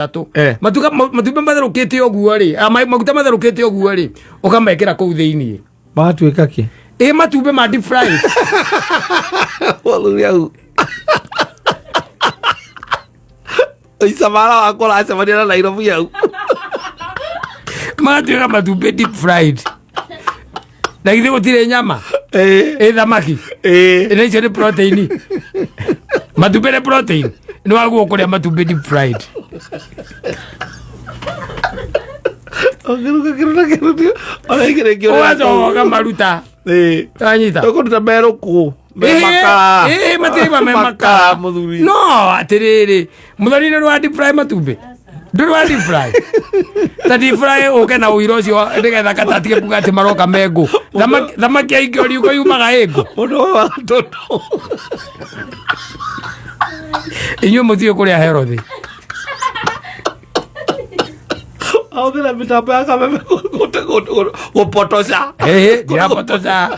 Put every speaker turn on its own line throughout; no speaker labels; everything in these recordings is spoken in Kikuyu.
Ĩtatũ.
Matumbĩ matherũkĩte ũguo rĩ, maguta matherũkĩte ũguo rĩ, ũkamekĩra kũu thĩiniĩ.
Magatuĩka kĩ?
Ĩ matumbĩ ma deep fried.
Mũthuri au icamara wakwa ũracemania na Nairobi au.
Magatuĩka matumbĩ deep fried, na githĩ gũtirĩ nyama? Ĩ thamaki. Ĩ icio nĩ protein, matumbĩ nĩ protein. Nĩ waguo kũrĩa matumbĩ deep fried.
Ũngĩruga kĩndũ na kĩndũ ona igĩrĩ.
Ũgacoka ũkamaruta. Wanyita?
Tũkũruta merũkũ me makara.
Ĩ matirĩ me makara.
Mũthuri.
No atĩrĩrĩ, mũthoni, nĩ rwa deep fry matumbĩ, ndũrĩ wa deep fry, ta deep fry ũke na ũira ũcio nĩgetha katatige kuga atĩ maroka mengũ. Thamaki aingĩ oriuko yumaga ĩngũ.
Mũndũ ũyũ wa tũndũ.
Inyuĩ mũtiũĩ kũrĩa herothi.
Ahũthĩra mĩtambo ya kameme gũpotoca.
Ĩĩ, ndirapotoca,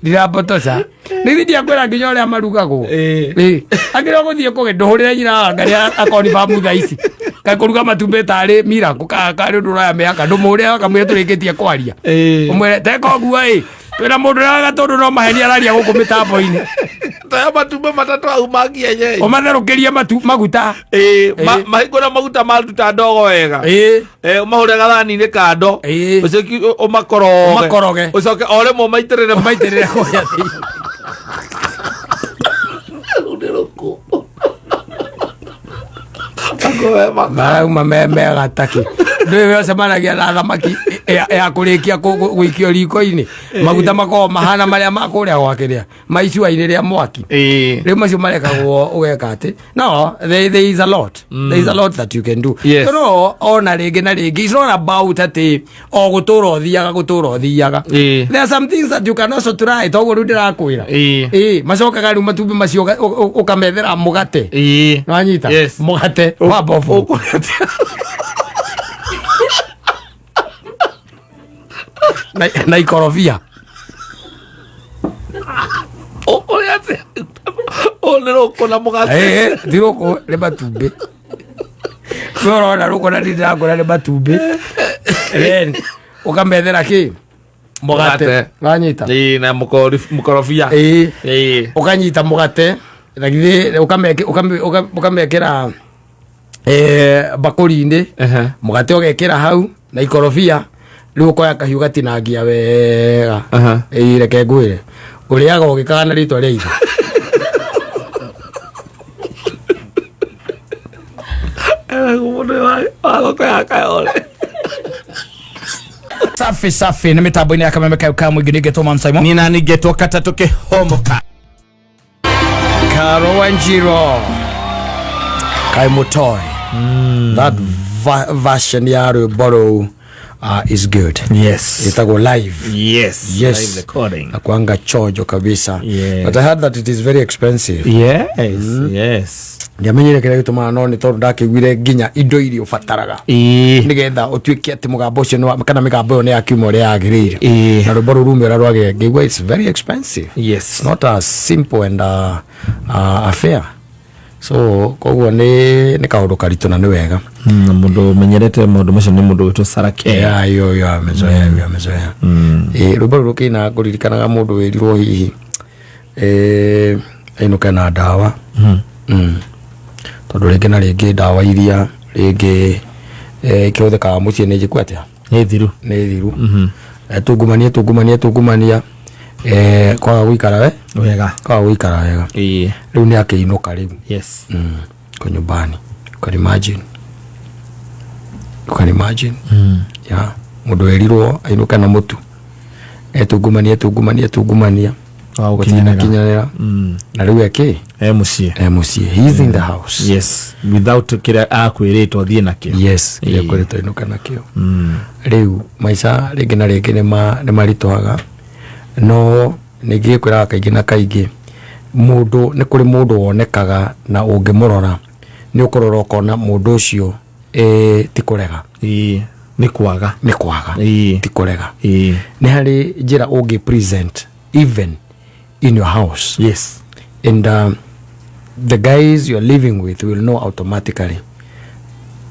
ndirapotoca. Nĩ ndiakwĩra nginya ũrĩa marugagwo. Ĩĩ, angĩrwo gũthiĩ kũgĩ ndũhũrĩre nyina wa ngarĩa akoni bamu thaa ici kaĩ kũruga matumbĩ tarĩ miracle karĩ ũndũ ũroya mĩaka. Ndũmũhũrĩre akamwĩra tũrĩkĩtie kwaria. Ũmwĩre teka ũguo. Ĩ twĩna mũndũ ũrĩa gatũndũ no maheni araria gũkũ mĩtambo-inĩ.
Toya matumbĩ matatũ au ma kienyeji.
Ũmatherũkĩrie maguta.
Mahingũra maguta maruta ndogo wega. Ũmahũre gathani-inĩ kando. Ũcoke ũmakoroge.
Ũmakoroge.
Ũcoke o rĩmwe ũmaitĩrĩre.
Ũmaitĩrĩre kũrĩa thĩinĩ.
Rũu nĩ rũkũ. Akũhe maka.
Marauma me mega taki ndũĩ we ũcemanagia na thamaki ya kũrĩkia gũikio riko-inĩ, maguta makoragwo mahana marĩa ma kũrĩa gwakĩrĩa ma icua-inĩ rĩa mwaki. Rĩu macio marekagwo ũgeka atĩ no there is a lot, there is a lot that you can do. No ona rĩngĩ na rĩngĩ it's not about atĩ o gũtũra ũthiaga gũtũra ũthiaga. There are some things that you can also try, toguo rĩu ndĩrakwĩra. Ĩĩ, macokaga rĩu matumbĩ macio ũkamethera mũgate. Nwanyita?
Yes.
Mũgate wa mbobo.
Ũkũrĩa atĩa?
Na ikorobia.
Ũkũrĩa atĩa? Ũyũ nĩ rũkũ na mũgate.
Ĩĩ, ti rũkũ, nĩ matumbĩ. We ũrona rũkũ na ndĩrakũra nĩ matumbĩ. Then ũkamethera kĩ? Mũgate.
Mũgate.
Wanyita?
Ĩĩ, na mũkorobia.
Ĩĩ. Ũkanyita mũgate na githĩ ũkamekĩra mbakũri-inĩ. Mũgate ũgekĩra hau na ikorobia. Rĩu ũkoya kahiũ gatinangia wega. Ĩĩ, reke ngwĩre, ũrĩaga ũgĩkaga na rĩtwa rĩa ithe.
Eragwo mũndũ ũyũ wa thoko ya Kayole.
Safi safi, nä mä tambo-inä ya kameme kau ka må ingä nä ngetwo Man Simon.
Nina ningetwo katatũ kĩhomoka.
Karo Wanjiro Kai Mutoi. That version ya rwĩmbo rũu is good. Ĩtagwo live.
Live recording.
Nakuanga chojo kabisa. But I heard that it is very expensive. Ndiamenyire kĩrĩa gĩtũmaga, no nĩ tondũ ndakĩiguire nginya indo iria ũbataraga nĩgetha ũtuĩke atĩ mũgambo ũcio kana mĩgambo ĩyo nĩ yakiuma ũrĩa yagĩrĩire. Na rwĩmbo rũu rume ũrĩa rwagĩrĩire, ngĩigua it's very expensive. It's not a simple and affair, so koguo nĩ kaũndũ karitũ na nĩ wega.
Na mũndũ ũmenyerete maũndũ macio nĩ mũndũ wĩtwo Sarake.
Yeah, hiyo hiyo amezoea, hiyo amezoea. Rwĩmbo rũrũ rũkĩina ngũririkanaga mũndũ wĩrirwo hihi ainũke na ndawa. Tondũ rĩngĩ na rĩngĩ ndawa iria rĩngĩ ikĩhũthĩkaga mũciĩ nĩ njĩku atĩa?
Nĩ thiru.
Nĩ thiru. Tungumania tungumania tungumania, kwaga gũikara we
wega.
Kwaga gũikara wega. Rĩu nĩ akĩinũka rĩu. Kwa nyumbani, you can imagine, you can imagine. Yeah, mũndũ werirwo ainũke na mũtu, etungumania tungumania tungumania,
Wa
gũtirĩ
gũkinyanĩra.
kinyanĩra. Na rĩu ekĩ?
E mũciĩ.
E mũciĩ, he is in the house.
Yes, without kĩrĩa akwĩrĩtwo athiĩ nakĩo.
Yes, kĩrĩa kwĩrĩtwo ainũke nakĩo. Rĩu maica rĩngĩ na rĩngĩ nĩ maritũhaga, no ningĩ kwĩraga kaingĩ na kaingĩ mũndũ nĩ kũrĩ mũndũ wonekaga na ũngĩmũrora nĩ ũkũrora ũkona mũndũ ũcio ti kũrega.
Ĩĩ, nĩ kwaga.
Nĩ kwaga. Ti kũrega. Nĩ harĩ njĩra ũngĩ present even in your house and the guys you're living with will know automatically.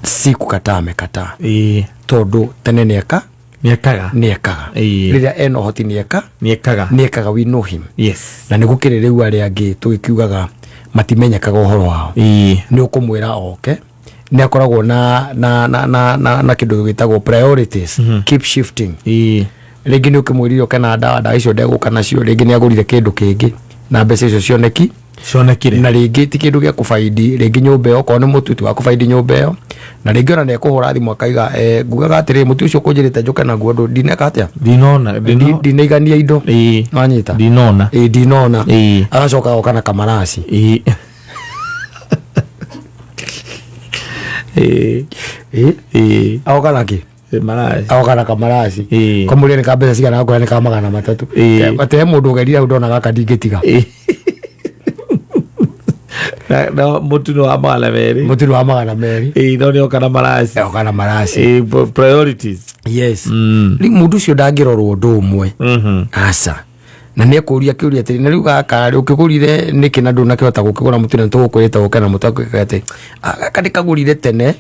Si kukataa amekataa.
Ĩĩ.
Tondũ tene nĩeka.
Nĩekaga.
Nĩekaga.
Ĩĩ.
Rĩrĩa ena ũhoti nĩeka.
Nĩekaga.
Nĩekaga, we know him. Na nĩ gũkĩrĩ rĩu arĩa angĩ tũgĩkiugaga matimenyekaga ũhoro wao. Nĩ ũkũmwĩra oke, nĩ akoragwo na kĩndũ gĩtagwo priorities keep shifting. Rĩngĩ nĩ ũkĩmwĩrire ũke na ndawa, ndawa icio ndegũka nacio, rĩngĩ nĩ agũrire kĩndũ kĩngĩ na mbeca icio cioneki.
Cionekire.
Na rĩngĩ ti kĩndũ gĩa kũbaindi rĩngĩ nyũmba ĩyo, okorwo nĩ mũtu ti wa kũbaindi nyũmba ĩyo, na rĩngĩ ona nĩ ekũhũra thimũ akaiga, ngugaga atĩrĩrĩ, mũtu ũcio ũkũnjĩrĩte njũke naguo ndũ ndineka atĩa.
Ndinona.
Ndinaigania indo. Wanyita?
Ndinona.
Ĩ, ndinona. Agacoka agoka na kamaraci.
Ĩĩ. Ĩĩ.
Ĩ.
Ĩĩ.
Agoka na kĩ?
Maraci.
Agoka na kamaraci.
Ĩĩ.
Kamũria nĩ ka mbeca cigana, akwĩra nĩ ka 300.
Ĩĩ.
Atĩ he mũndũ ũgerire hau ndona gaka ndingĩtiga.
Ĩĩ. Na mũtu nĩ wa 200.
Mũtu nĩ wa 200.
Ĩĩ, no nĩ oka na maraci.
Agoka na maraci.
Ĩĩ, priorities.
Yes. Rĩu mũndũ ũcio ndangĩrorwo ũndũ ũmwe. Aca, na nĩ ekũria kĩũria atĩrĩ, na rĩu gaka rĩ ũkĩgũrire nĩkĩ na ndũnakĩhota gũkĩgũra mũtu na tũgũkwĩrĩte gũke na mũtu? Akwĩkaga atĩ, "Ah, gaka ndĩkagũrire tene,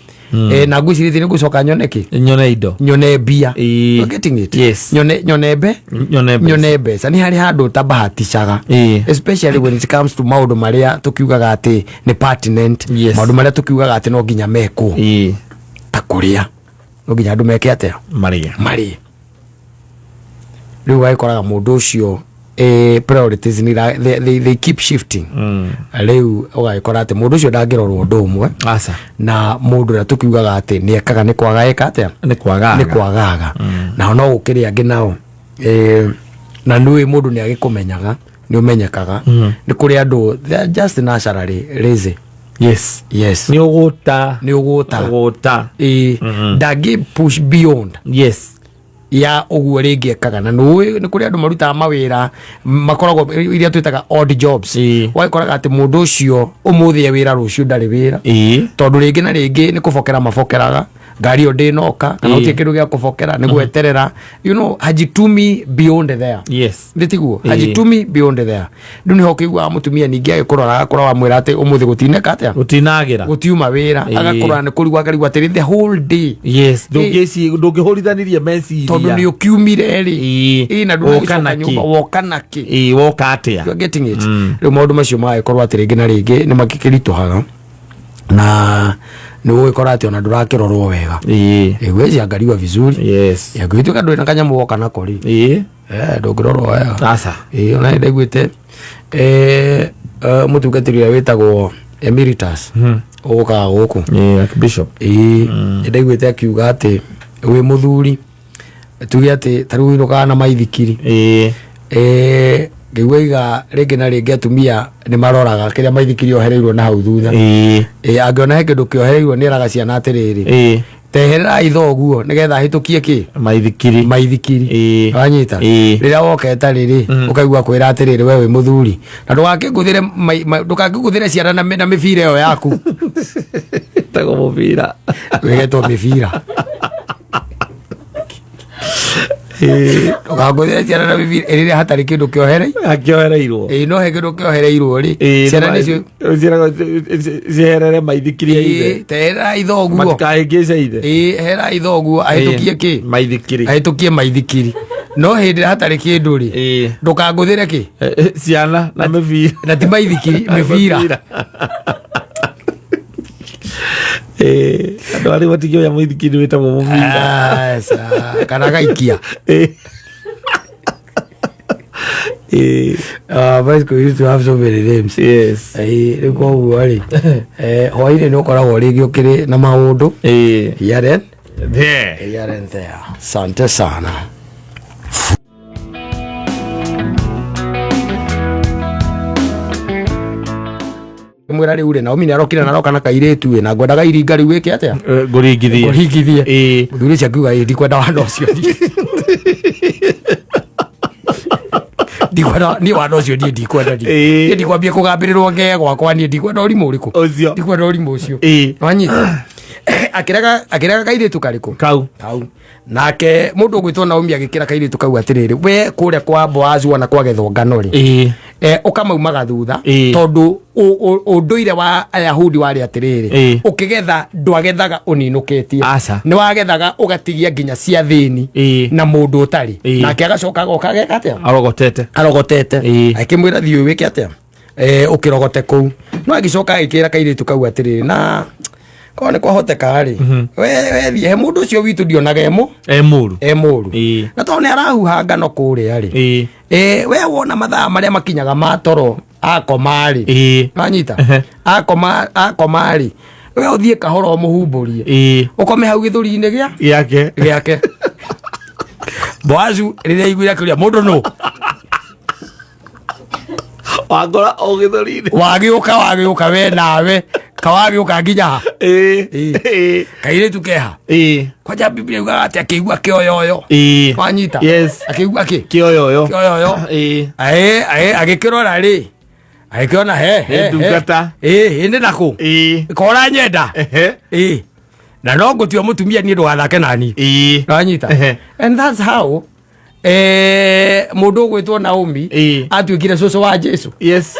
na ngwĩcirĩtie nĩ ngũcoka nyone kĩ."
Nyone indo.
Nyone mbia.
Ĩĩ.
You're getting it?
Yes.
Nyone mbe.
Nyone mbeca.
Nyone mbeca. Nĩ harĩ handũ ũtabahatishaga. Especially when it comes to maũndũ marĩa tũkiugaga atĩ nĩ pertinent.
Yes.
Maũndũ marĩa tũkiugaga atĩ no nginya mekwo. Ta kũrĩa, no nginya andũ meke atĩa?
Marĩe.
Marĩe. Rĩu wagĩkoraga mũndũ ũcio, priorities nĩ they keep shifting. Rĩu ũgagĩkora atĩ mũndũ ũcio ndangĩrorwo ũndũ ũmwe.
Aca.
Na mũndũ ũrĩa tũkiugaga atĩ nĩ ekaga nĩ kwaga eka atĩa?
Nĩ kwagaga.
Nĩ kwagaga. Nao no gũkĩrĩ angĩ nao, na nĩũĩ mũndũ nĩ agĩkũmenyaga, nĩ ũmenyekaga. Nĩ kũrĩ andũ they are just naturally lazy. Yes.
Nĩ ũgũta.
Nĩ ũgũta.
Ũgũta.
Ĩĩ, ndangĩ push beyond ya ũguo rĩngĩ ekaga. Na nĩũĩ nĩ kũrĩ andũ marutaga mawĩra makoragwo iria twĩtaga odd jobs. Wagĩkoraga atĩ mũndũ ũcio ũmũthĩ e wĩra, rũciũ ndarĩ wĩra. Tondũ rĩngĩ na rĩngĩ nĩ kũbokera mabokeraga ngari ĩyo ndĩnoka kana gũtirĩ kĩndũ gĩa kũbokera, nĩ gweterera, hajitumi beyond there. Nĩ tiguo? Hajitumi beyond there. Rĩu nĩho ũkĩiguaga mũtumia ningĩ agĩkũrora, agakũrora, wamwĩra atĩ ũmũthĩ gũtineka atĩa?
Gũtinagĩra.
Gũtiuma wĩra. Agakũrora nĩ kũrigwo, akarigwo atĩrĩ, the whole day.
Yes, ndũngĩhũrithanirie meciria.
Tondũ nĩ ũkiumire rĩ. Ĩ, na
Woka
ndũnagĩcoka
na kĩ?
nyũmba, woka na kĩ?
Ĩĩ, woka atĩa?
You are getting it? Rĩu maũndũ macio magagĩkorwo atĩ rĩngĩ na rĩngĩ nĩ makĩritũhaga na nĩ ũgũgĩkora atĩ ona ndũrakĩrorwo wega. Huwezi angaliwa vizuri. Ngĩtuĩka ndũrĩ na kanyamũ woka nako rĩ, ndũngĩrorwo wega.
Aca.
Ĩĩ, ona nĩ ndaiguĩte mũtungatĩri ũrĩa wĩtagwo Emeritus ũgũkaga gũkũ.
Ĩĩ, Archbishop.
Ĩĩ, nĩ ndaiguĩte akiuga atĩ wĩ mũthuri, tuge atĩ ta rĩu ũinũkaga na maithikiri. Ngĩigua iga rĩngĩ na rĩngĩ atumia nĩ maroraga kĩrĩa maithikiri ohereirwo na hau thutha. Angĩona he kĩndũ kĩohereirwo, nĩ eraga ciana atĩrĩrĩ, tehererai thoguo nĩgetha ahĩtũkie kĩ?
Maithikiri.
Maithikiri. Wanyita?
Ĩĩ.
Rĩrĩa woka ĩtarĩ rĩ, ũkaigua kwĩra atĩrĩrĩ, we wĩ mũthuri na ndũgakĩngũthĩre ndũgakĩngũthĩre ciana na mĩbira ĩyo yaku.
Tagwo mũbira.
Wĩgetwo mĩbira. Ndũkangũthĩre ciana na mĩbira ĩrĩa hatarĩ kĩndũ kĩohere.
Akĩohereirwo.
Ĩĩ, no he kĩndũ kĩohereirwo rĩ, ciana nĩcio
ciherere maithikiri ya ithe.
Ĩĩ, tehererai thoguo.
Matikahĩngĩce ithe.
Ĩĩ, hererai thoguo ahĩtũkie kĩ?
Maithikiri.
Ahĩtũkie maithikiri. No hĩndĩ ĩrĩa hatarĩ kĩndũ rĩ, ndũkangũthĩre kĩ?
Ciana na mĩbira.
Na ti maithikiri, mĩbira.
Ĩĩ, andũ arĩa matingĩoya mũithikiri wĩtagwo mũbira.
Aca, kana gaikia.
Ĩĩ. Ĩĩ.
Bicycle used to have so many names. Ĩĩ, rĩu koguo rĩ, hwainĩ nĩ ũkoragwo rĩngĩ ũkĩrĩ na maũndũ here and
There.
here and there. Sante sana. Mwĩra rĩu rĩ, Naomi nĩ arokire na aroka na kairĩtu ĩ, na ngwendaga iringa rĩu wĩke atĩa?
Ngũringithie.
Ngũringithie.
Ĩĩ.
Mũthuri ũcio akiuga, ĩ, ndikwenda wana ũcio niĩ. Ndikwenda niĩ wana ũcio niĩ, ndikwenda niĩ.
Ĩĩ.
Niĩ ndikwambia kũgambĩrĩrwo ngee gwakwa niĩ, ndikwenda ũrimũ ũrĩkũ.
Ũcio.
Ndikwenda ũrimũ ũcio.
Ĩĩ.
Wanyita? Akĩrega akĩrega kairĩtu karĩkũ?
Kau.
Kau. Nake mũndũ ũgwĩtwo Naomi agĩkĩra kairĩtu kau atĩrĩrĩ, we kũrĩa kwa Boazu ona kwagethwo ngano rĩ, ũkamaumaga thutha, tondũ ũndũire wa Ayahudi warĩ atĩrĩrĩ, ũkĩgetha ndwagethaga ũninũkĩtie.
Aca.
Nĩ wagethaga ũgatigia nginya cia thĩni na mũndũ ũtarĩ. Nake agacoka agoka ageka atĩa?
Arogotete.
Arogotete. Akĩmwĩra, thiĩ wĩke atĩa, ũkĩrogote kũu. No agĩcoka agĩkĩra kairĩtu kau atĩrĩrĩ, na korwo nĩ kwahoteka rĩ, we wethiĩ he mũndũ ũcio witũ, ndionaga emo
E mũru.
E mũru. Na tondũ nĩ arahuha ngano kũrĩa rĩ, we wona mathaa marĩa makinyaga ma toro akoma rĩ, wanyita? Akoma akoma rĩ, we ũthiĩ kahora ũmũhumbũrie, ũkome hau gĩthũri-inĩ gĩa
Gĩake.
Gĩake. Boazu rĩrĩa aiguire akĩũria, mũndũ nũ?
Wakora o gĩthũri-inĩ.
Wagĩũka wagĩũka we nawe kawagĩũka nginya ha? Kairĩtu keha? Kwanja Biblia yugaga atĩ akĩigua kĩoyoyo. Wanyita?
Yes.
Akĩigua kĩ?
Kĩoyoyo.
Kĩoyoyo. Aĩ aĩ, agĩkĩrora rĩ, agĩkĩona he he.
Nĩ ndungata.
Ĩ ĩndĩ nakũ kora nyenda. Ĩ na no ngũtua mũtumia niĩ, ndũgathake nani. Wanyita? And that's how mũndũ ũgwĩtwo Naomi atuĩkire cũcũ wa Jesu. Yes.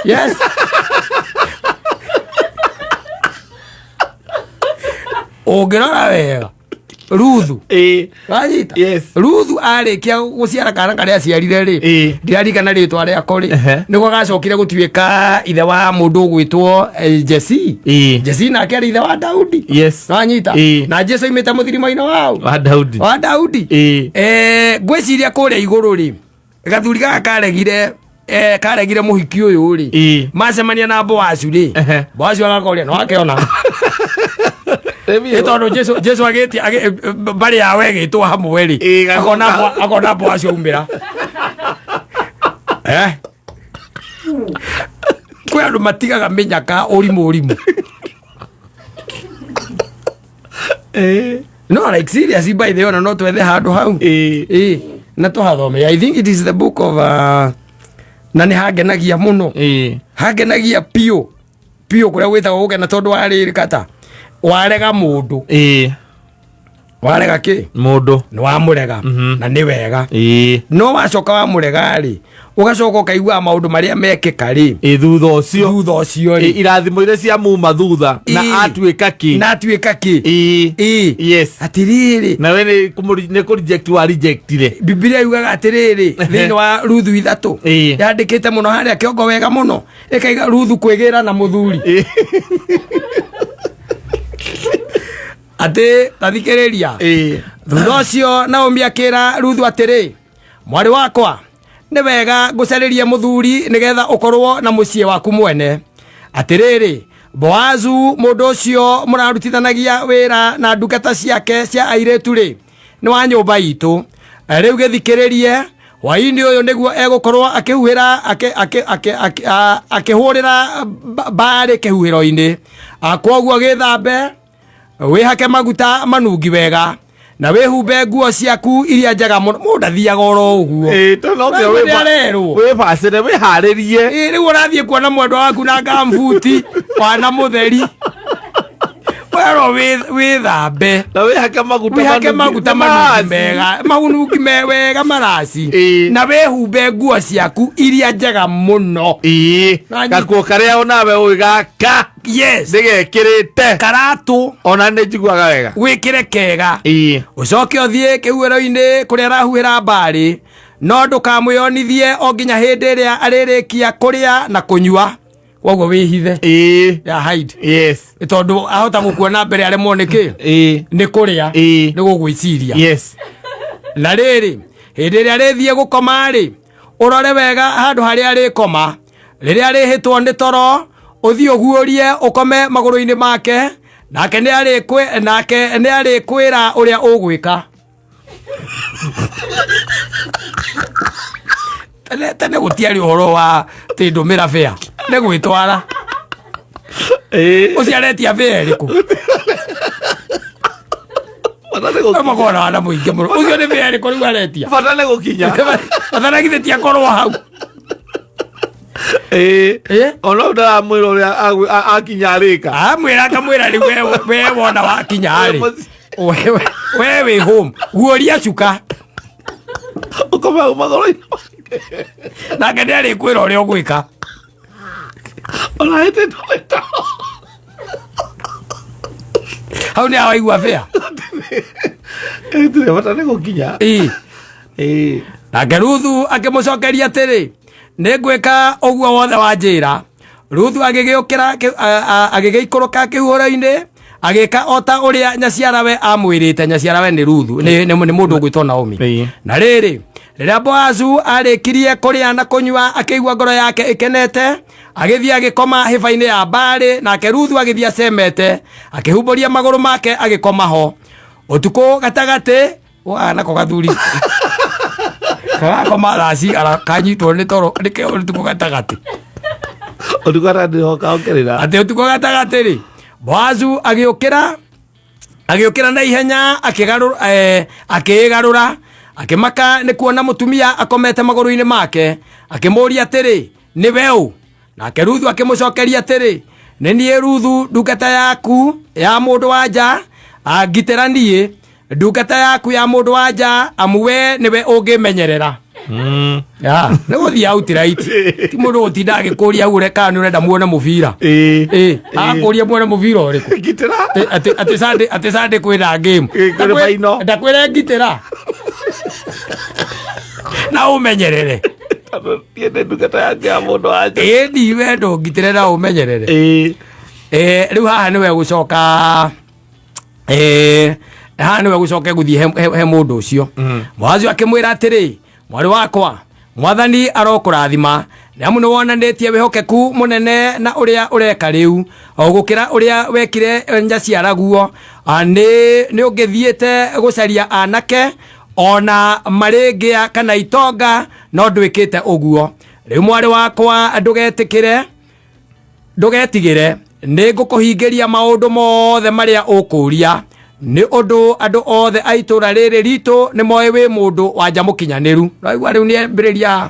Ũngĩrora wega Ruthu, wanyita?
Yes.
Ruthu arĩkia gũciara kana karĩa aciarire rĩ, ndirarikana rĩtwa rĩako rĩ, nĩguo gacokire gũtuĩka ithe wa mũndũ ũgwĩtwo Jesi. Jesi nake arĩ ithe wa Daudi. Wanyita? Na Jesu aimĩte mũthirimo-inĩ wao.
Wa Daudi.
Wa Daudi. Ngwĩciria kũrĩa igũrũ rĩ, gathuri gaka karegire karegire mũhiki ũyũ rĩ, macemania na Boazu rĩ, Boazu agakoria no akĩona. Ĩ tondũ Jesu agĩtie mbarĩ yao ĩgĩtwo hamwe rĩ, akona akona Boazu aumĩra. Kwĩ andũ matigaga mĩnyaka ũrimũ ũrimũ. No, like, serious, by the way, ona no twethe handũ hau. Na tũhathome. I think it is the book of na nĩ hangenagia mũno. Hangenagia piũ piũ kũrĩa gwĩtagwo gũkena, tondũ warĩrĩ kata warega mũndũ, warega kĩ?
Mũndũ.
Nĩ wamũrega. Na nĩ wega. No wacoka wamũrega rĩ, ũgacoka ũkaigua maũndũ marĩa mekĩka rĩ.
Thutha ũcio.
Thutha ũcio rĩ.
Irathimo iria cia muma thutha na atuĩka kĩ.
Na atuĩka kĩ. Atĩrĩrĩ,
Na we nĩ nĩ kũ reject wa rejectire.
Bibilia yugaga atĩrĩrĩ, thĩinĩ wa Ruthu 3, yandĩkĩte mũno harĩa kĩongo wega mũno, ĩkaiga Ruthu kwĩgĩra na mũthuri. Atĩ tathikĩrĩria. Thutha ũcio Naomi akĩra Ruthu atĩrĩ, mwarĩ wakwa, nĩ wega ngũcarĩrie mũthuri nĩgetha ũkorwo na mũciĩ waku mwene. Atĩrĩrĩ, Boazu mũndũ ũcio mũrarutithanagia wĩra na ndungata ciake cia airĩtu rĩ, nĩ wa nyũmba itũ. Rĩu gĩthikĩrĩrie, hwaĩ-inĩ ũyũ nĩguo egũkorwo akĩhuhĩra akĩhũrĩra mbarĩ kĩhuhĩro-inĩ. Kwoguo gĩthambe, wĩhake maguta manungi wega, na wĩhumbe nguo ciaku iria njega mũno. Mũndũ ndathiaga oro ũguo.
Tondũ no nginya
Rĩu nĩarerwo.
Wĩbacĩre, wĩharĩrie.
Rĩu ũrathiĩ kuona mwendwa waku na ngambuti wana mũtheri, werwo wĩthambe,
na wĩhake maguta
wĩhake
manungi-
maguta
nĩ
manungi
maraci.
mega, manungi me wega maraci, na wĩhumbe nguo ciaku iria njega mũno.
Gakuo karĩa onawe ũĩ gaka ndĩgekĩrĩte.
Karatũ.
Ona nĩ njiguaga wega.
Wĩkĩre kega, ũcoke ũthiĩ kĩhuhĩro-inĩ kũrĩa arahuhĩra mbarĩ, no ndũkamwĩonithie o nginya hĩndĩ ĩrĩa arĩrĩkia kũrĩa na kũnyua. Koguo wĩhithe. Ya hide. Tondũ ahota gũkuona mbere aremwo nĩ kĩ? Nĩ kũrĩa. Nĩ gũgwĩciria. Na rĩrĩ, hĩndĩ ĩrĩa arĩthiĩ gũkoma rĩ, ũrore wega handũ harĩa arĩkoma. Rĩrĩa arĩhĩtwo nĩ toro, ũthiĩ ũguũrie ũkome magũrũ-inĩ make, nake nĩ arĩkwĩra ũrĩa ũgwĩka. Tene tene gũtiarĩ ũhoro wa tĩ ndũmĩra bĩa, nĩ gwĩtwara. Ũcio aretia bĩa ĩrĩkũ?
Bata nĩ gũkinya.
Makoragwo na wana mũingĩ mũno. Ũcio nĩ bĩa ĩrĩkũ rĩu aretia?
Bata nĩ gũkinya.
Bata na githĩ ti akorwo hau.
Ĩĩ.
Ĩ?
Ona ũyũ ndaramwĩra ũrĩa akinya arĩka.
Amwĩra akamwĩra rĩu we wona wakinya rĩ,
Mũciĩ.
we wĩ home, guoria cuka.
Ũkome hau magũrũ-inĩ make.
Nake nĩ arĩkwĩra ũrĩa ũgwĩka.
Ona hĩtĩtwo nĩ toro.
Hau nĩ awaigua bĩa.
Ĩtirĩ bata nĩ gũkinya.
Ĩ.
Ĩĩ.
Nake Ruthu akĩmũcokeria atĩrĩ, nĩ ngwĩka ũguo wothe wanjĩra. Ruthu agĩgĩũkĩra agĩgĩikũrũka kĩhuhĩro-inĩ, agĩka o ta ũrĩa nyaciarawe amwĩrĩte. Nyaciarawe nĩ Ruthu, nĩ mũndũ ũgwĩtwo Naomi.
Ĩĩ.
Na rĩrĩ, rĩrĩa Boazu arĩkirie kũrĩa na kũnyua, akĩigua ngoro yake ĩkenete, agĩthiĩ agĩkoma hĩba-inĩ ya mbarĩ. Nake Ruthu agĩthiĩ acemete, akĩhumbũria magũrũ make, agĩkoma ho. Ũtukũ gatagatĩ, wa nako gathuri kagakoma thaa cigana kanyitwo nĩ toro nĩkĩo ũtukũ gatagatĩ?
Ũtukũ gatagatĩ nĩho kaongerera.
Atĩ ũtukũ gatagatĩ rĩ, Boazu agĩũkĩra na ihenya, akĩĩgarũra, akĩmaka nĩ kuona mũtumia akomete magũrũ-inĩ make. Akĩmũũria atĩrĩ, nĩ we ũ? Nake Ruthu akĩmũcokeria atĩrĩ, nĩ niĩ Ruthu, ndungata yaku ya mũndũ wa nja. Ngitĩra niĩ ndungata yaku ya mũndũ wa nja, amu we nĩwe ũngĩmenyerera. Ya, nĩ gũthiĩ outright, ti mũndũ gũtinda agĩkũria hau kana nĩ ũrenda muone mũbira.
Ĩĩ.
Ĩ, akũria muone mũbira ũrĩkũ?
Ngitĩra.
Atĩ Sunday kwĩna game.
Ĩ, kwĩna final.
Ndakwĩra ngitĩra na ũmenyerere.
Tondũ niĩ nĩ ndungata yake ya mũndũ wa nja.
Ĩ, ni we ndũngitĩre na ũmenyerere.
Ĩĩ.
Rĩu haha nĩwe gũcoka, haha nĩwe gũcoka gũthiĩ he mũndũ ũcio. Boazu akĩmwĩra atĩrĩ, mwarĩ wakwa, mwathani arokũrathima, nĩ amu nĩ wonanĩtie wĩhokeku mũnene na ũrĩa ũreka rĩu, o gũkĩra ũrĩa wekire nyaciaraguo. Nĩ ũngĩthiĩte gũcaria anake ona marĩ ngĩa kana itonga, no ndwĩkĩte ũguo. Rĩu mwarĩ wakwa, ndũgetigĩre, nĩ ngũkũhingĩria maũndũ mothe marĩa ũkũũria, nĩ ũndũ andũ othe a itũũra rĩrĩ ritũ nĩ moĩ wĩ mũndũ wa nja mũkinyanĩru. Raigua rĩu nĩ ambĩrĩria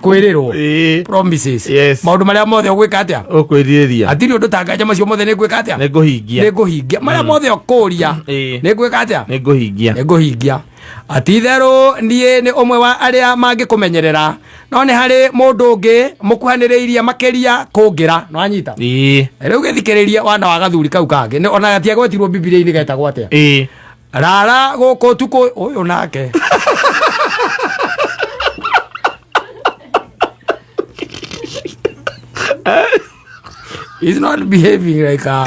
kwĩrĩrwo
Ĩĩ.
promises.
Yes.
Maũndũ marĩa mothe ũgwĩka atĩa?
Ũkwĩrirĩria.
Hatirĩ ũndũ tanganja, macio mothe nĩ ngwĩka atĩa?
Nĩ ngũhingia.
Nĩ ngũhingia marĩa mothe ũkũũria.
Ĩĩ.
Nĩ ngwĩka atĩa?
Nĩ ngũhingia.
Nĩ ngũhingia. Ati-itherũ niĩ nĩ ũmwe wa arĩa mangĩkũmenyerera, no nĩ harĩ mũndũ ũngĩ mũkuhanĩrĩirie makĩria kũngĩra. No anyita.
Ĩĩ.
Rĩu gĩthikĩrĩrie wana wa gathuri kau kangĩ. Ona gatiagwetirwo Bibilia-inĩ getagwo atĩa.
Ĩĩ.
Rara gũkũ ũtukũ ũyũ nake. He's not behaving like a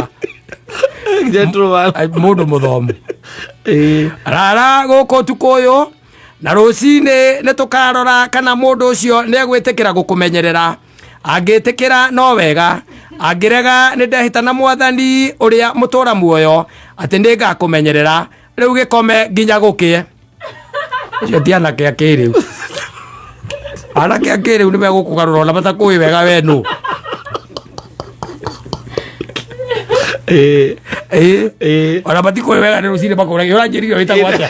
Gentleman.
Mũndũ mũthomu.
Ĩĩ.
Rara gũkũ ũtukũ ũyũ, na rũcinĩ nĩ tũkarora kana mũndũ ũcio nĩ egwĩtĩkĩra gũkũmenyerera. Angĩtĩkĩra no wega, angĩrega, nĩ ndehĩta na mwathani ũrĩa mũtũra muoyo atĩ nĩ ngakũmenyerera. Rĩu gĩkome nginya gũkĩe. Ũcio ti anake a kĩrĩu. Anake a kĩrĩu nĩ megũkũgarũra ona matakũĩ wega we nũ.
Ĩĩ.
Ĩĩ.
Ĩĩ.
Ona matikũĩ wega, nĩ rũcinĩ makũragia, ũranjĩrire wĩtagwo atĩa?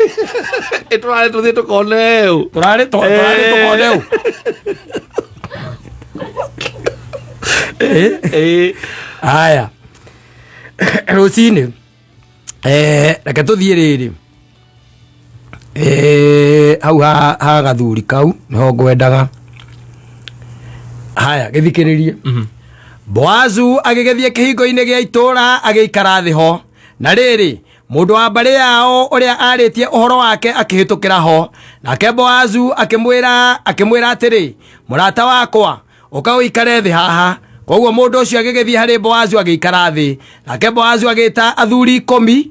Ĩ, tũrarĩ tũthiĩ tũkone ũ.
Tũrarĩ tũkone ũ. Ĩĩ.
Ĩĩ.
Haya, rũcinĩ, reke tũthiĩ rĩrĩ, hau ha gathuri kau nĩho ngwendaga. Haya, gĩthikĩrĩrie. Boazu agĩgĩthiĩ kĩhingo-inĩ gĩa itũũra, agĩikara thĩ ho. Na rĩrĩ, mũndũ wa mbarĩ yao ũrĩa arĩtie ũhoro wake akĩhĩtũkĩra ho. Nake Boazu akĩmwĩra atĩrĩ, mũrata wakwa, ũka ũikare thĩ haha. Koguo mũndũ ũcio agĩgĩthiĩ harĩ Boazu, agĩikara thĩ. Nake Boazu agĩta athuri 10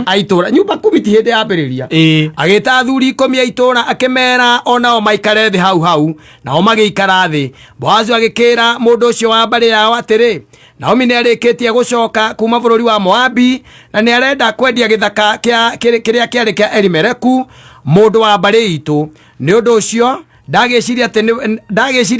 a itũũra. Nyumba kumi ti hĩndĩ yambĩrĩria.
Ĩĩ.
Agĩta athuri 10 a itũũra, akĩmera onao maikare thĩ hau hau, nao magĩikara thĩ. Boazu agĩkĩra mũndũ ũcio wa mbarĩ yao atĩrĩ, Naomi nĩ arĩkĩtie gũcoka kuma bũrũri wa Moabi, na nĩ arenda kwendia gĩthaka kĩrĩa kĩarĩ kĩa Elimeleku, mũndũ wa mbarĩ itũ. Nĩ ũndũ ũcio ndagĩciria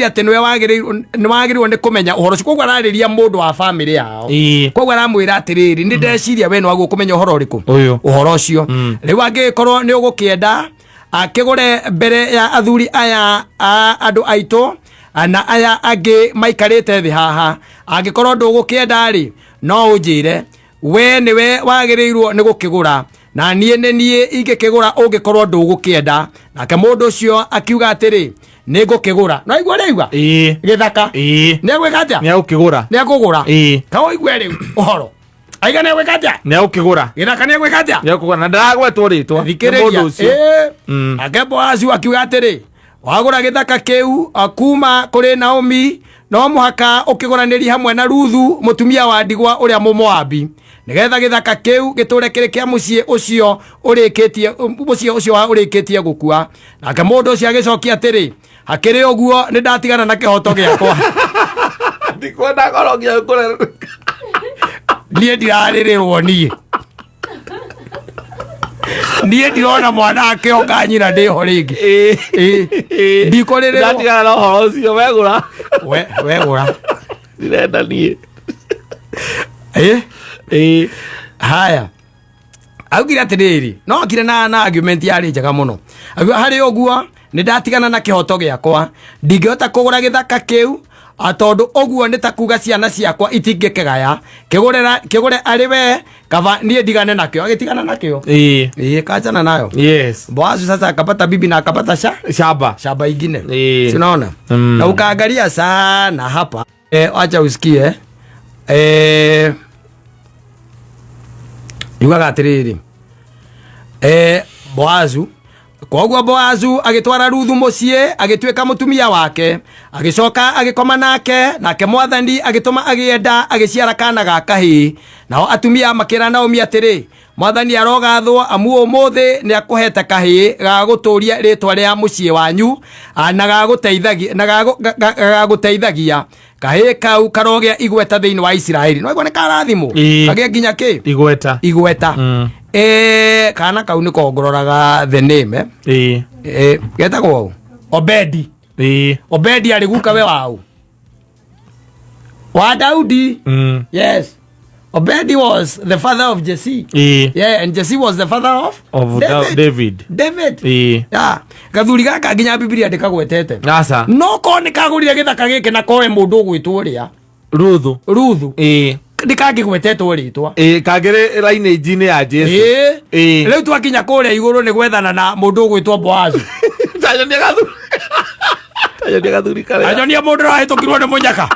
atĩ nĩwe wagĩrĩirwo nĩ kũmenya ũhoro ũcio. Koguo ararĩria mũndũ wa bamĩrĩ yao.
Ĩĩ.
Koguo aramwĩra atĩrĩrĩ, nĩ ndeciria we nĩ wagĩrĩirwo kũmenya ũhoro ũrĩkũ?
Ũyũ.
Ũhoro ũcio. Rĩu angĩgĩkorwo nĩ ũgũkĩenda, akĩgũre mbere ya athuri aya a andũ aitũ. Na aya angĩ maikarĩte thĩ haha. Angĩkorwo ndũgũkĩenda rĩ, no ũnjĩre. We nĩwe wagĩrĩirwo nĩ gũkĩgũra, na niĩ nĩ niĩ ingĩkĩgũra ũngĩkorwo ndũgũkĩenda. Nake mũndũ ũcio akiuga atĩrĩ, nĩ ngũkĩgũra. No igua rĩigua gĩthaka nĩ egwĩka atĩa?
Nĩ agũkĩgũra.
Nĩ ekũgũra. Ta ũigue rĩu ũhoro aiga nĩ egwĩka atĩa?
Nĩ agũkĩgũra.
Gĩthaka nĩ egwĩka atĩa?
Nĩ agũkĩgũra na ndaragwetwo rĩtwa nĩ
Thikĩrĩria.
mũndũ ũcio.
Nake Boazu akiuga atĩrĩ, wagũra gĩthaka kĩu kuma kũrĩ Naomi, no mũhaka ũkĩgũranĩrie hamwe na Ruthu mũtumia wa ndigwa ũrĩa Mũmoabi, nĩgetha gĩthaka kĩu gĩtũũre kĩrĩ kĩa mũciĩ ũcio ũrĩkĩtie mũciĩ ũcio wa ũrĩkĩtie gũkua. Nake mũndũ ũcio agĩcokia atĩrĩ, hakĩrĩ ũguo nĩ ndatigana na kĩhoto gĩakwa.
Ndikwenda ngoro nginya kũre.
Niĩ ndirarĩrĩrwo, niĩ ndirona mwana akĩonga nyina ndĩho rĩngĩ. Ndikũrĩrĩrwo.
Ndatigana na ũhoro ũcio, wegũra.
Wegũra.
Ndirenda niĩ.
Haya, augire atĩrĩrĩ, no akire na argument yarĩ njega mũno. Akiuga harĩ ũguo nĩ ndatigana na kĩhoto gĩakwa, ndingĩhota kũgũra gĩthaka kĩu, tondũ ũguo nĩ ta kuga ciana ciakwa itingĩkĩgaya. Kĩgũre arĩ we, kaba niĩ ndigane nakĩo. Agĩtigana nakĩo. Kachana nayo. Boazu sasa akapata bibi na akapata
Shamba.
Shamba ingine. Si unaona? Na ukaangalia sana hapa, acha usikie, yugaga atĩrĩrĩ, Boazu, koguo Boazu agĩtwara Ruthu mũciĩ, agĩtuĩka mũtumia wake, agĩcoka agĩkoma nake. Nake Mwathani agĩtũma agĩe nda, agĩciara kana ga kahĩĩ. Nao atumia makĩra Naomi atĩrĩ, Mwathani arogathwo, amu ũmũthĩ nĩ akũhete kahĩĩ ga gũtũũria rĩtwa rĩa mũciĩ wanyu, na gagũteithagia na gagũteithagia. Kahĩĩ kau karogĩa igweta thĩinĩ wa Isiraeli. No igua nĩ karathimwo. Kagĩe nginya kĩ?
Igweta.
Igweta. Kana kau nĩ kongororaga the name, eh? Getagwo ũ? Obedi. Obedi arĩ guka we wau wa Daudi. Yes, Obedi was the father of Jesse. Yeah, and Jesse was the father of,
Of
David.
David.
David. Yeah. Gathuri gaka nginya Bibilia ndĩkagwetete.
Aca.
No korwo nĩ kagũrire gĩthaka gĩkĩ na koe mũndũ ũgwĩtwo ũrĩa
Ruthu.
Ruthu, ndĩkangĩgwetetwo rĩtwa.
Kangĩrĩ lineage-inĩ ya Jesu.
Rĩu twakinya kũrĩa igũrũ nĩ gwethana na mũndũ ũgwĩtwo Boazu.
Tanyonia gathuri. Tanyonia gathuri karĩa.
Anyonia mũndũ ũrahĩtũkirwo nĩ mũnyaka.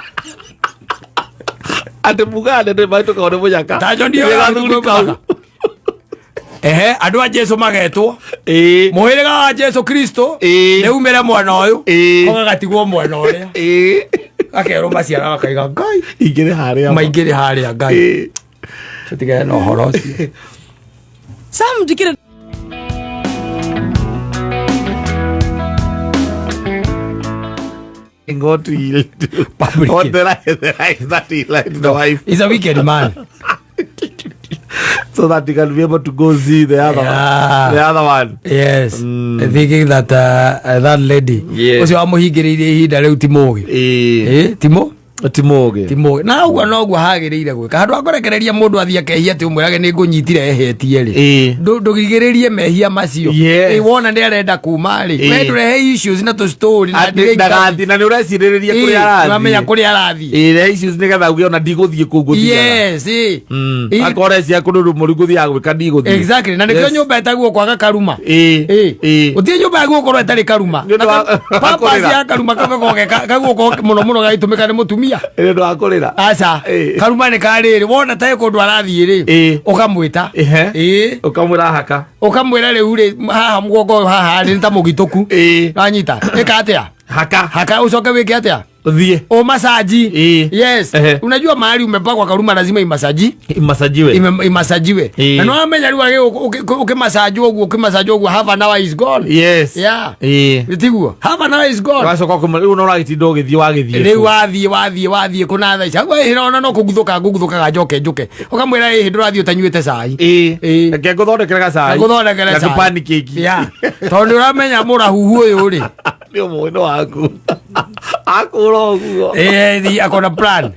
Atĩ mugande nĩ mahĩtũkagwo nĩ mũnyaka.
Tanyonia
Nĩ gathuri kau.
Ehe, andũ a Jesu magetwo mũhĩrĩga wa Jesu Kristo nĩ umĩre mwena ũyũ, ũgagatigwo mwena ũrĩa. Gakerwo maciara gakaiga Ngai
Ingĩrĩ harĩa.
Maingĩrĩ harĩa Ngai. Tũtigane na ũhoro ũcio.
Sam ndikire.
Go to yield.
Public.
What the right that he liked the wife.
He's a wicked man.
So that he can be able to go see the other one. The other one.
Yes. Thinking that that lady ũcio wamũhingĩrĩirie ihinda rĩu ti mũgĩ. Ti mũ
Ti mũgĩ.
Ti mũgĩ. Na ũguo noguo hagĩrĩire gwĩka. Handũ ha kũrekereria mũndũ athiĩ akehia atĩ ũmwĩrage nĩ ngũnyitire ehetie rĩ, ndũgirĩrĩrie mehia macio. Wona nĩ arenda kuma rĩ, we ndũrehe issues na tũ story na
Atĩ ndagathi na nĩ ũrecirĩrĩria kũrĩa arathiĩ.
Ũramenya kũrĩa arathiĩ.
Rehe issues nĩgetha uge ona ndigũthiĩ kũu ngũthiaga.
Yes.
Akorwo cia kũndũ rũmũri ngũthiaga gwĩka ndigũthiĩ.
Exactly, na nĩkĩo nyũmba ĩtagwo kwaga karuma. Gũtirĩ nyũmba yagwo gũkorwo ĩtarĩ karuma.
Nĩ ũndũ wa
Purpose
kũrĩra.
ya karuma kau gakoragwo mũno mũno gagĩtũmĩka nĩ mũtumia.
Nĩ ũndũ wa kũrĩra.
Aca. Karuma nĩ karĩrĩ wona ta kũndũ arathiĩ rĩ, ũkamwĩta.
Ũkamwĩra haka.
Ũkamwĩra rĩu rĩ, haha mũgongo ũyũ haha rĩ nĩ ta mũgitũku. Wanyita ĩka atĩa?
Haka.
Haka ũcoke wĩke atĩa?
Ũthiĩ.
Umasaji. Yes. Unajua mahali umepakwa karuma lazima imasaji.
Imasajiwe.
Imasajiwe. Na nĩwamenya rĩu ũkĩmasaji ũguo, ũkĩmasaji ũguo, half an hour is gone. Yeah. Tiguo half an hour is gone.
Wacoka ũkĩmwĩra, rĩu no ũragĩtinda ũgĩthiĩ wagĩthiĩ
Rĩu
kũ?
wathiĩ wathiĩ wathiĩ kũna thaa ici hau ĩhĩ no kũguthũka ngũguthũkaga njoke njũke, ũkamwĩra ĩhĩ ndũrathiĩ ũtanyuĩte cai.
Reke ngũthondekere gacai.
Ngũthondekere
Na
cai.
tũpancake.
Yeah. Tondũ nĩ ũramenya mũrahuhu ũyũ rĩ,
Nĩ ũmwe waku akũra ũguo.
Akona plan.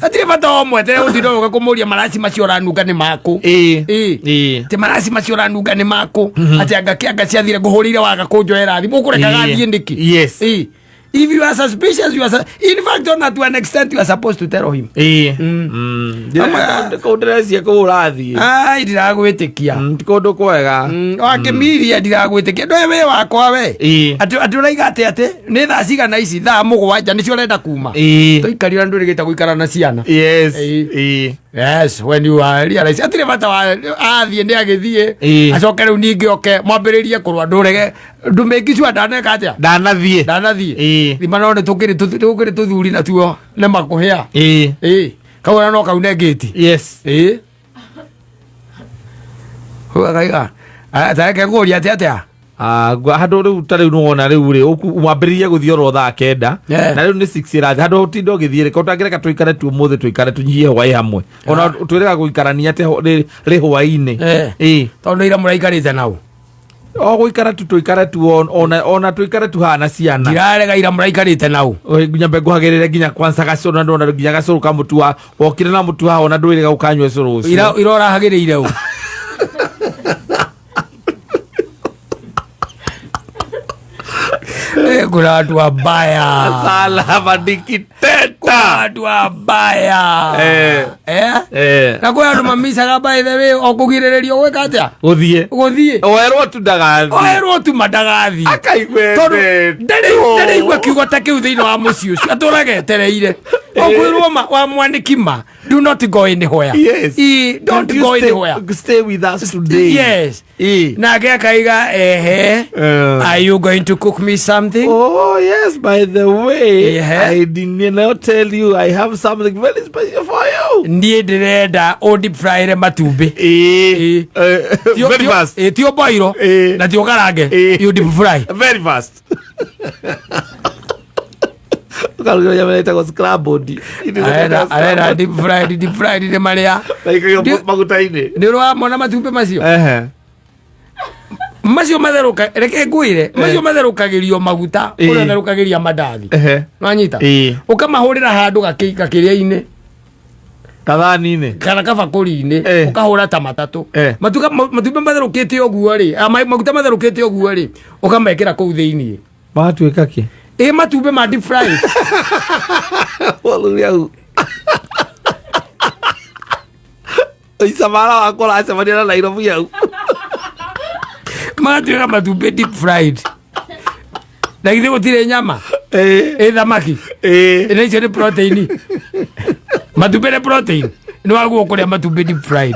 Hatirĩ bata o mwetere gũtinda ũgĩũka kũmũria maraci macio ũranunga nĩ maku. Atĩ maraci macio ũranunga nĩ maku, atĩ anga kĩanga ciathire ngũhũrĩire waga kũnjoera thimũ ũkũreka gathiĩ nĩkĩ? If you are suspicious, you are in fact, ona to an extent you are supposed to tell him.
Ĩĩ.
Ama-
Kũu ndĩrecia kũu ũrathiĩ.
Ai, ndiragwĩtĩkia.
Ti kũndũ kwega.
Wakĩmiria ndiragwĩtĩkia, ndũĩ wĩ wakwa we.
Ĩĩ.
Atĩ ũraiga atĩ nĩ thaa cigana ici? Thaa 7 nĩcio ũrenda kuma.
Ĩĩ.
Tũikarire ndũrĩgĩte gũikara na ciana.
Yes.
Ĩĩ.
Ĩĩ.
Yes, when you are realize atirĩ bata wa athiĩ nĩ agĩthiĩ.
Ĩĩ.
Acoke rĩu ningĩ oke mwambĩrĩrie kũrũa, ndũrege ndũmĩki cua ndaneka atĩa.
Ndanathiĩ.
Ndanathiĩ.
Ĩĩ.
Thima no nĩ tũkĩrĩ tũthuri natuo nĩ makũhĩa.
Ĩĩ.
Ĩĩ, kau ona no kaune ngĩti.
Yes.
Ĩĩ, akaiga tareke ngũria atĩ atĩa.
Ah, handũ rĩu ta rĩu nĩwona rĩu rĩ wambĩrĩrie gũthiĩ oro thaa 9.
Yeah.
Na rĩu nĩ 6 ĩrathiĩ handũ ũtinde ũgĩthiĩ rĩ ũtangĩreka tũikare tu ũmũthĩ, tũikare tũnyihie hwaĩ hamwe, ona twĩrĩga gũikarania atĩ rĩ hwaĩ-inĩ.
Eh.
Ĩĩ.
Tondũ ira mũraikarĩte nau.
O gũikara tu tũikare tu ona tũikare tu haha na ciana.
Ndirarega, ira mũraikarĩte nau.
Oi, nyambe nguhagĩrĩre nginya kwanza gacũrũ, na ndona nginya gacũrũ ka mũtu wa wokire na mũtu haha, ona ndwĩrĩga ũkanyua cũrũ ũcio.
Ira ũrahagĩrĩire ũ? Eh, kuna watu wabaya.
Salama dikiteta.
Kuna watu wabaya.
Eh.
Eh?
Eh.
Na kwĩ andũ mamicaga, by the way, o kũgirĩrĩrio gwĩka atĩa?
Gũthiĩ.
Gũthiĩ.
Oerwo tu ndagathiĩ.
Oerwo tu mandagathiĩ.
Akaigua
Tondũ
endetwo.
ndarĩ igua kiugo ta kĩu thĩinĩ wa mũciĩ ũcio, atũraga etereire okwĩrwo ma wa mwanĩki ma do not go anywhere.
Yes.
Don't
you
go
stay,
anywhere.
Stay with us today.
Yes.
Eh.
Nake akaiga ehe. Are you going to cook me something?
Oh yes, by the way,
Yeah.
I did not tell you I have something very special for you.
Niĩ ndĩrenda ũ deep fryre matumbĩ.
Eh.
Eh.
Very fast.
Ti ũboiro
Eh.
na ti ũkarange.
Eh.
You deep fry.
Very fast. Ũkaruga nyama ĩtagwo scrambled.
Arenda deep fried. Deep fried nĩ marĩa
Na maguta-inĩ.
nĩ ũramona matumbĩ macio.
Ehe.
Macio matherũka, reke ngwĩre, macio matherũkagĩrio maguta
Eh.
ũrĩa ũtherũkagĩria mandathi.
Ehe.
Nwanyita?
Eh.
Ũkamahũrĩra handũ gakĩrĩa-inĩ
Kathani-inĩ.
kana kabakũri-inĩ.
Eh.
Ũkahũra ta matatũ.
Eh.
Matumbĩ matherũkĩte ũguo rĩ, maguta matherũkĩte ũguo rĩ, ũkamekĩra kũu thĩiniĩ.
Magatuĩka kĩ?
Ĩ matumbĩ ma deep fried.
Mũthuri au. Icamara wakwa ũracemania na Nairobi au.
Magatuĩka matumbĩ deep fried, na githĩ gũtirĩ nyama?
Eh.
Ĩ thamaki.
Eh.
Na icio nĩ protein, matumbĩ nĩ protein, nĩ waguo kũrĩa matumbĩ deep fried.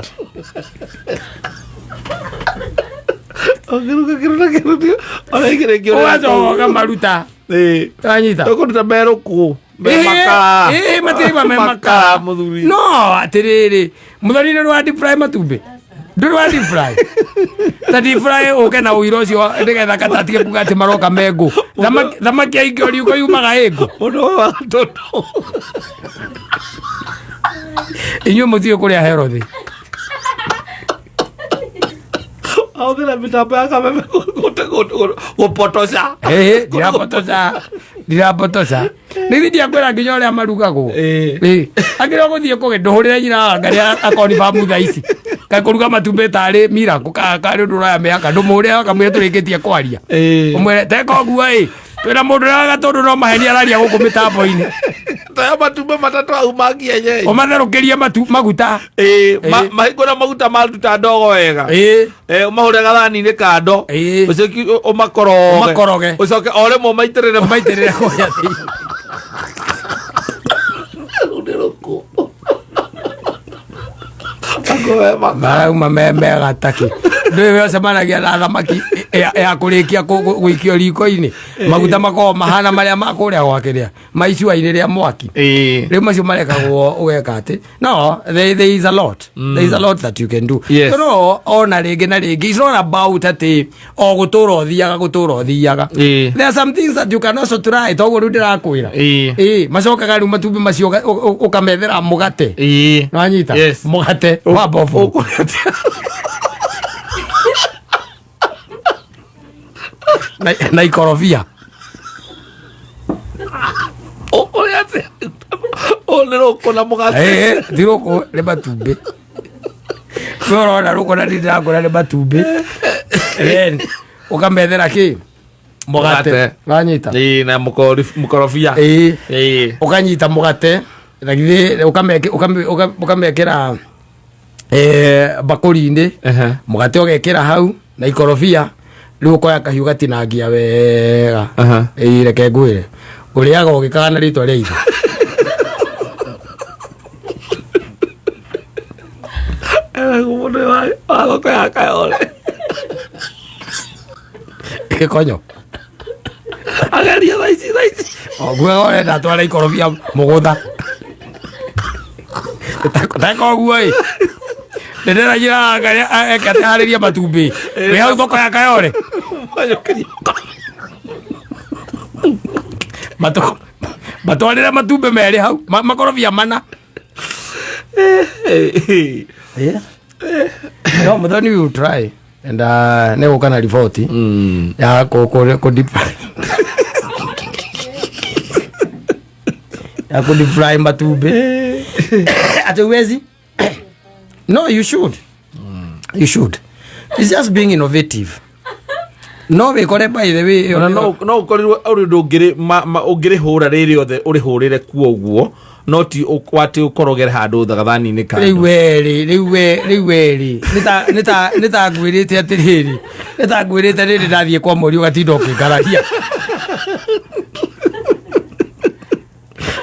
Ũngĩruga kĩndũ na kĩndũ ona igĩrĩ ngĩũrĩra
Ũgacoka ũkamaruta.
Ĩĩ.
Wanyita?
Tũkũruta merũkũ. Me makara.
Ĩĩ, matiraigua me makara.
Mũthuri.
No atĩrĩrĩ, mũthoni, nĩ wa deep fry matumbĩ, ndũrĩ wa deep fry, ta deep fry ũke na ũira ũcio nĩgetha katatige kuga atĩ maroka me ngũ. Thamaki aingĩ riuko yumaga ĩ ngũ.
Mũndũ ũyũ wa tũndũ.
Inyuĩ mũtiũĩ kũrĩa herothi.
Ahũthĩra mĩtambo ya kameme gũpotoca.
Ĩĩ, ndirapotoca, ndirapotoca, nĩ ndiakwĩra nginya ũrĩa marugagwo.
Ĩĩ.
Ĩĩ, akĩrĩ gũthiĩ kũgĩ ndũhũrĩre nyina wa ngarĩa akoni bamu thaa ici kaĩ kũruga matumbĩ tarĩ miracle karĩ ũndũ ũroya mĩaka, ndũmũhũrĩre akamwĩra tũrĩkĩtie kwaria.
Ĩĩ.
Ũmwĩre teka ũguo ĩ twĩna mũndũ ũrĩa wa gatũndũ no maheni araria gũkũ mĩtambo-inĩ.
Toya matumbĩ matatũ au ma kienyeji.
Ũmatherũkĩrie maguta.
Ĩĩ,
Ĩĩ.
mahingũra maguta maruta ndogo wega.
Ĩĩ.
Eh, ũmahũre gathani-inĩ kando.
Ĩĩ.
Ũcoke ũmakoroge.
Ũmakoroge.
Ũcoke o rĩmwe ũmaitĩrĩre.
Ũmaitĩrĩre kũrĩa thĩinĩ.
Rũu nĩ rũkũ. Akũhe makara.
Marauma me mega taki ndũĩ we ũcemanagia na thamaki ya kũrĩkia gũikio riko-inĩ, maguta makoragwo mahana marĩa ma kũrĩa gwakĩrĩa ma icua-inĩ rĩa mwaki.
Ĩĩ.
Rĩu macio marekagwo ũgeka atĩ no there is a lot, there is a lot that you can do.
Yes.
No ona rĩngĩ na rĩngĩ it's not about atĩ o gũtũra ũthiaga gũtũra ũthiaga.
Ĩĩ.
There are some things that you can also try, toguo rĩu ndĩrakwĩra.
Ĩĩ.
Ĩĩ, macokaga rĩu matumbĩ macio ũkamethera mũgate.
Ĩĩ.
Nwanyita?
Yes.
Mũgate wa mbobo.
Ũkũrĩa atĩa?
Na ikorobia.
Ũkũrĩa atĩa? Ũyũ nĩ rũkũ na mũgate.
Ĩĩ, ti rũkũ, nĩ matumbĩ. We ũrona rũkũ na ndĩrakũra nĩ matumbĩ. Then ũkamethera kĩ? Mũgate.
Mũgate.
Wanyita.
Ĩĩ, na mũkorobia.
Ĩĩ.
Ĩĩ.
Ũkanyita mũgate na githĩ ũkamekĩra mbakũri-inĩ.
Ehe.
Mũgate ũgekĩra hau na ikorobia, rĩu ũkoya kahiũ gatinangia wega.
Aha.
Ĩĩ, reke ngwĩre, ũrĩaga ũgĩkaga na rĩtwa rĩa ithe.
Eragwo mũndũ wa thoko ya Kayole.
Gĩkonyo.
Ageria thaa ici thaa ici.
Nguaga ũrenda twara ikorobia mũgũnda teka ũguo ĩ ndĩndĩranjĩra eke ateharĩria matumbĩ wĩ hau thoko ya Kayole.
Manyũkĩria.
Matwarĩre matumbĩ merĩ hau makorobia mana. No Muthoni will try and nĩ gũka na riboti ya ya ku deep fry matumbĩ ati uwezi. No, you should, you should. It's just being innovative. No wĩkore, by the way.
Ona no ũkorirwo ũrĩ ũndũ ũngĩrĩhũra rĩrĩ othe ũrĩhũrĩre kuo ũguo, no ti atĩ ũkorogere handũ thagathani-inĩ
Rĩu
kando.
werĩ, rĩu we, rĩu werĩ nĩ ta ngwĩrĩte atĩrĩrĩ, nĩ ta ngwĩrĩte rĩrĩ ndathiĩ kwa mweri ũgatinda ũkĩngararia.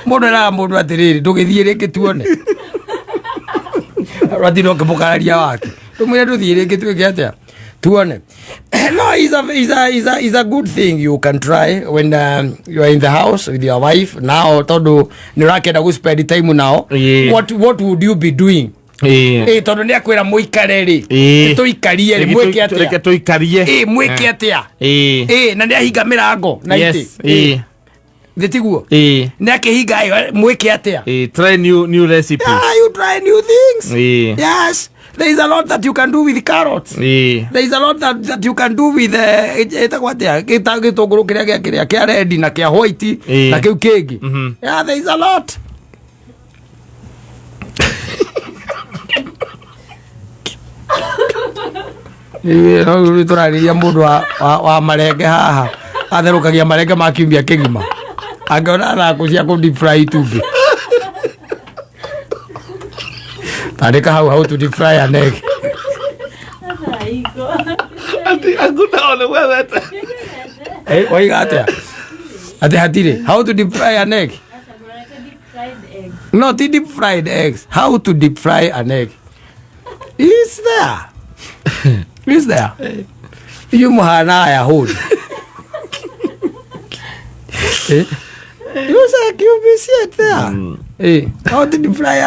Mũndũ eraga mũndũ atĩrĩrĩ, ndũgĩthiĩ rĩngĩ tuone, ũratinda ũkĩmũkararia wake, ndũmwĩre ndũthiĩ rĩngĩ twĩke atĩa tuone. No, is a good thing you can try when you are in the house with your wife now, tondu nĩ ũrakĩenda gũ spend time nao. What would you be doing? Ĩ tondũ nĩ akwĩra mũikare rĩ, tũikarie rĩ, mwĩke
Reke
atĩa?
tũikarie.
Ĩ mwĩke atĩa? Ĩ na nĩ ahinga mĩrango na itĩ. Thĩ tiguo? Nĩ akĩhinga ĩyo, mwĩke atĩa?
Try new recipes.
Yeah, you try new things. Yes, there is a lot that you can do with carrots. There is a lot that you can do with ĩtagwo atĩa, gĩtũngũrũ kĩrĩa gĩa kĩrĩa kĩa red na kĩa white na kĩu kĩngĩ. Yeah, there is a lot. Ĩĩ, no rĩu tũrarĩria mũndũ wa marenge haha atherũkagia marenge ma kiumia kĩgima, angĩona thakũ cia kũ deep fry itumbĩ. Tandĩka hau how to deep fry an egg.
Ati hakuna ole wethete.
Eh, waiga atĩa atĩ hatirĩ how to deep fry an egg? No, ti deep fried eggs. How to deep fry an egg is there, is there. Inyuĩ mũhana aya hũri. Eh? You say you be see it there. Eh, how to deep fry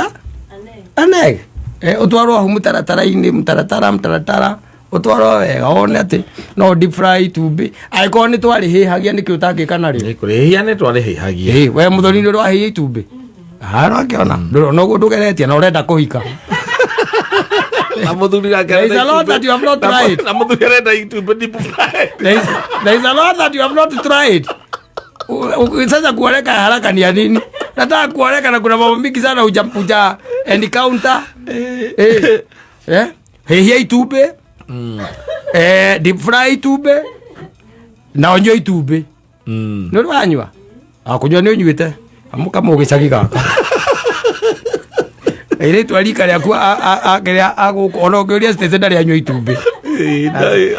an egg. Eh, ũtwarwo hau mũtaratara-inĩ, mũtaratara mũtaratara, ũtwarwo wega wone atĩ no deep fry itumbĩ angĩkorwo nĩ twarĩhĩhagia nĩkĩ ũtangĩka narĩo.
Kũrĩhia nĩ twarĩhĩhagia.
Ĩ, we Mũthoni nĩ ũrahĩia itumbĩ arakĩona ndũrona ũguo ndũgeretie na ũrenda kũhika.
Na mũthuri nake
There is a lot that you have not tried.
Na mũthuri arenda itumbĩ deep fried.
There is a lot that you have not tried. Sasa kuoleka haraka ni ya nini? Nataka kuoleka na kuna mambo mingi sana uja encounter. Eh. Eh? Hĩhia itumbĩ. Eh, deep fry itumbĩ. Na ũnyue itumbĩ. Nĩ ũrĩ wanyua? Ah, kũnyua nĩ ũnyuĩte. Amũka mũgĩcagi gaka. Airĩtu a rika rĩaku kĩrĩa agũkũ ona ũngĩũria Stacy ndarĩ anyua itumbĩ.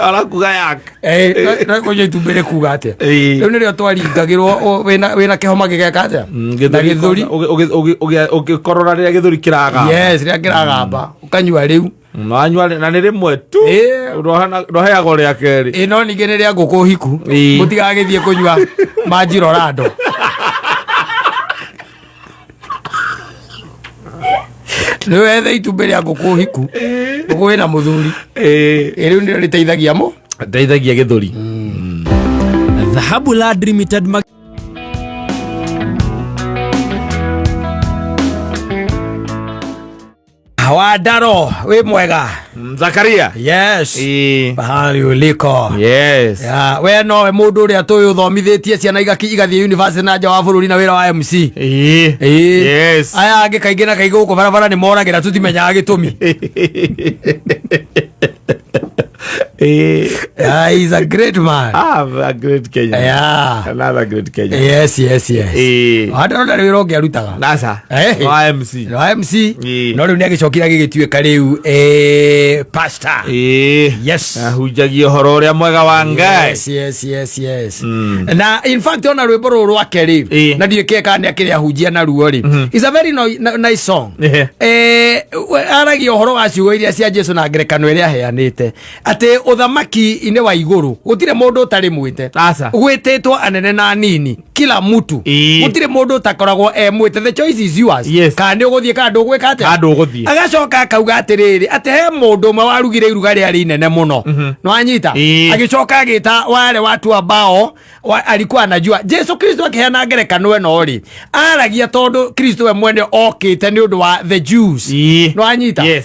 Arakuga yak.
Eh, no kũnyua itumbĩ nĩ kuga atĩa?
Ĩĩ.
Rĩu nĩrĩo twaringagĩrwo wĩna kĩhoma gĩgeka atĩa? Na gĩthũri.
Ũgĩkorora rĩrĩa gĩthũri kĩragamba.
Yes, rĩrĩa kĩragamba ũkanyua rĩu.
Wanyua na nĩ rĩmwe tu.
Ĩĩ.
Ndũheagwo rĩa kerĩ.
Ĩ no ningĩ nĩ rĩa ngũkũ hiku.
Ĩĩ.
Mũtigagĩthiĩ kũnyua manjirorando. Nĩ wethe itumbĩ rĩa ngũkũ hiku, ngũkũ wĩna mũthuri.
Ĩĩ.
Ĩ rĩu nĩrĩo rĩteithagia mũ.
Ndeithagia gĩthũri.
Dhahabu Land Limited.
Wandaro wĩ mwega?
Zakaria.
Yes.
Ĩĩ.
Pahali uliko.
Yes.
Ya, we nowe mũndũ ũrĩa tũĩ ũthomithĩtie ciana igathiĩ university na nja wa bũrũri na wĩra wa MC.
Ĩĩ.
Ĩĩ.
Yes.
Aya angĩ kaingĩ na kaingĩ gũkũ barabara nĩ moragĩra, tũtimenyaga gĩtũmi. Yeah, he's a great man.
Ah, a great Kenya.
Yeah.
Another great Kenya.
Yes. Hata ndarĩ wĩra ũngĩ arutaga.
Nasa.
Eh.
Wa MC.
No MC. No rĩu nĩ agĩcokire agĩgĩtuĩka rĩu pastor. Yes.
Ahunjagia ũhoro ũrĩa mwega wa Ngai.
Yes. Na in fact ona rwĩmbo rũrũ rwake rĩ, na ndiũĩ kĩĩ kana nĩ akĩrĩ ahunjia naruo rĩ. It's a very nice song. Aragia ũhoro wa ciugo iria cia Jesu na ngerekano ĩrĩa aheanĩte atĩ ũthamaki-inĩ wa igũrũ gũtirĩ mũndũ ũtarĩ mwĩte.
Aca.
Gwĩtĩtwo anene na anini, kila mtu. Gũtirĩ mũndũ ũtakoragwo e mwĩte. The choice is yours. Kana nĩ ũgũthiĩ kana ndũgwĩka atĩa.
Kana ndũgũthiĩ.
Agacoka akauga atĩrĩrĩ, atĩ he mũndũ ũmwe warugire iruga rĩarĩ inene mũno. Nĩwanyita? Agĩcoka agĩta wale watu ambao alikuwa anajua. Jesu Kristo akĩheana ngerekano ĩno rĩ, aragia tondũ Kristo we mwene okĩte nĩ ũndũ wa the Jews. Nĩwanyita?
Yes.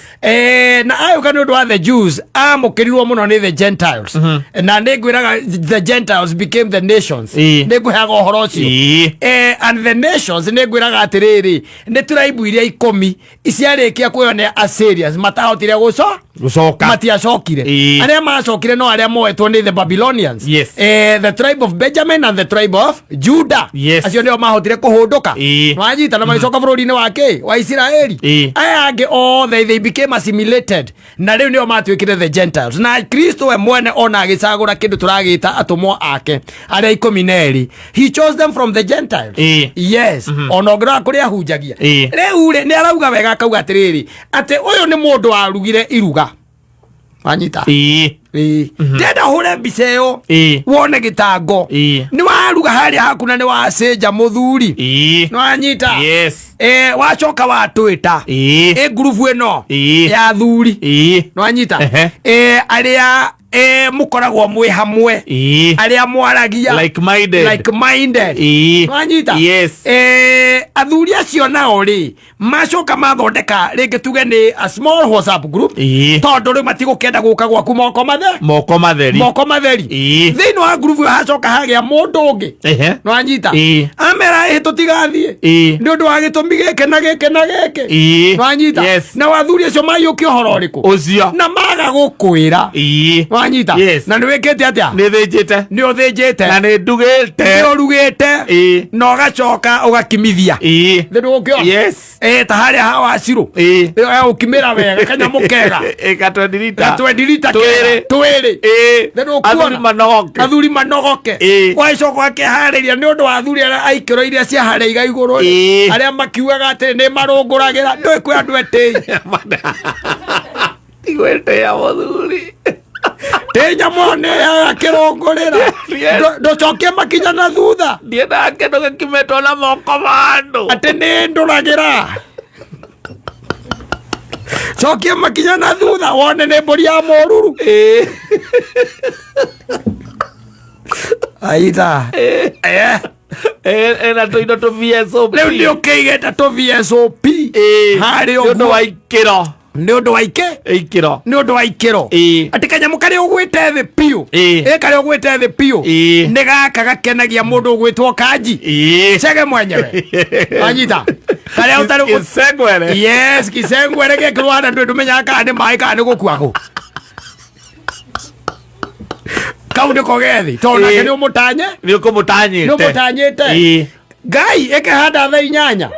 Na agĩũka nĩ ũndũ wa the Jews, amũkĩrirwo mũno nĩ the Gentiles. Na nĩ ngwĩraga the Gentiles became the nations. Nĩ ngwĩhaga ũhoro ũcio. And the nations nĩ ngwĩraga atĩrĩrĩ, nĩ tribe iria 10 ciarĩkia kuoywo nĩ Assyrians matahotire
Gũcoka.
Matiacokire. Arĩa macokire no arĩa moetwo nĩ the Babylonians. The tribe of Benjamin and the tribe of Judah. Acio nĩo mahotire kũhũndũka. Nwanyita na magĩcoka bũrũri-inĩ wa kĩ wa Isiraeli. Aya angĩ othe they became assimilated na rĩu nĩo matuĩkire the Gentiles. Na Kristo we mwene ona agĩcagũra kĩndũ tũragĩta atũmwo ake arĩa 12, he chose them from the Gentiles. Yes. Ona ũngĩrora kũrĩa ahunjagia rĩu rĩ, nĩ arauga wega akauga atĩrĩrĩ, atĩ ũyũ nĩ mũndũ warugire iruga. Wanyita? Ndenda hũre mbica ĩyo wone gĩtango. Nĩ waruga harĩa haku na nĩ wacenja mũthuri. Nĩ wanyita?
Yes.
Wacoka watwĩta ĩ ngurubu ĩno ya athuri. Nĩ wanyita? Arĩa mũkoragwo mwĩ hamwe, arĩa mwaragia
Like minded.
Like minded. Nĩwanyita?
Yes.
Athuri acio nao rĩ, macoka mathondeka rĩngĩ tuge nĩ a small WhatsApp group, tondũ rĩu matigũkĩenda gũka gwaku moko mathe
Moko matheri.
Moko matheri. Thĩinĩ wa group ĩyo hacoka hagĩa mũndũ ũngĩ. Nĩwanyita? Amera ĩ tũtigathiĩ nĩ ũndũ wa gĩtũmi gĩkĩ na gĩkĩ na gĩkĩ. Nĩwanyita?
Yes.
Na athuri acio maiyũkia ũhoro ũrĩkũ?
Ũcio.
Na maga gũkwĩra. Nĩwanyita?
Yes.
Na nĩ wĩkĩte atĩa?
Nĩ thĩnjĩte.
Nĩ ũthĩnjĩte.
Na nĩ ndugĩte.
Nĩ ũrugĩte. Na ũgacoka ũgakimithia. Nĩ ndũgũkĩona?
Yes.
Ta harĩa ha wacirũ. Ũkimĩra wega kanyamũ kega.
Gatwendirita.
Gatwendirita
Twĩrĩ.
kega. Twĩrĩ. Nĩ ndũkuona?
Athuri manogoke.
Athuri manogoke. Wacoka ũkeharĩria nĩ ũndũ wa athuri arĩa aikĩro iria cia harĩa iga igũrũ. Arĩa makiugaga atĩ nĩ marũngũragĩra. Ndũĩ kwĩ andũ etĩi.
Tigwĩtĩa mũthuri.
Tĩ nyamũ nĩ yaga kĩrũngũrĩra. Ndũcokie makinya na thutha.
Ndiendaga kĩndũ gĩkimetwo na moko ma andũ.
Atĩ nĩ ndũragĩra. Cokia makinya na thutha wone nĩ mbũri ya mũruru. Aitha.
Ena tũindo tũ VSOP.
Rĩu nĩ ũkĩigĩte tũ VSOP. Harĩa
Nĩ ũndũ
ũguo.
wa ikĩro.
Nĩ ũndũ wa ike?
Ikĩro.
Nĩ ũndũ wa ikĩro. Atĩ kanyamũ karĩa ũgwĩte thĩ piũ. Ĩ karĩa ũgwĩte thĩ piũ. Nĩ gaka gakenagia mũndũ ũgwĩtwo kanji. Cege mwenyewe. Wanyita? Karĩa ũtarĩ
Kĩcengwere.
Yes, kĩcengwere gĩekĩrwo hana ndũĩ ndũmenyaga kana nĩ maĩ kana nĩ gũkua kũ. Kau nĩko gethi. Tondũ nake nĩ ũmũtanye.
Nĩ ũkũmũtanyĩte.
Nĩ ũmũtanyĩte. Ngai ĩkĩhanda thaa 8.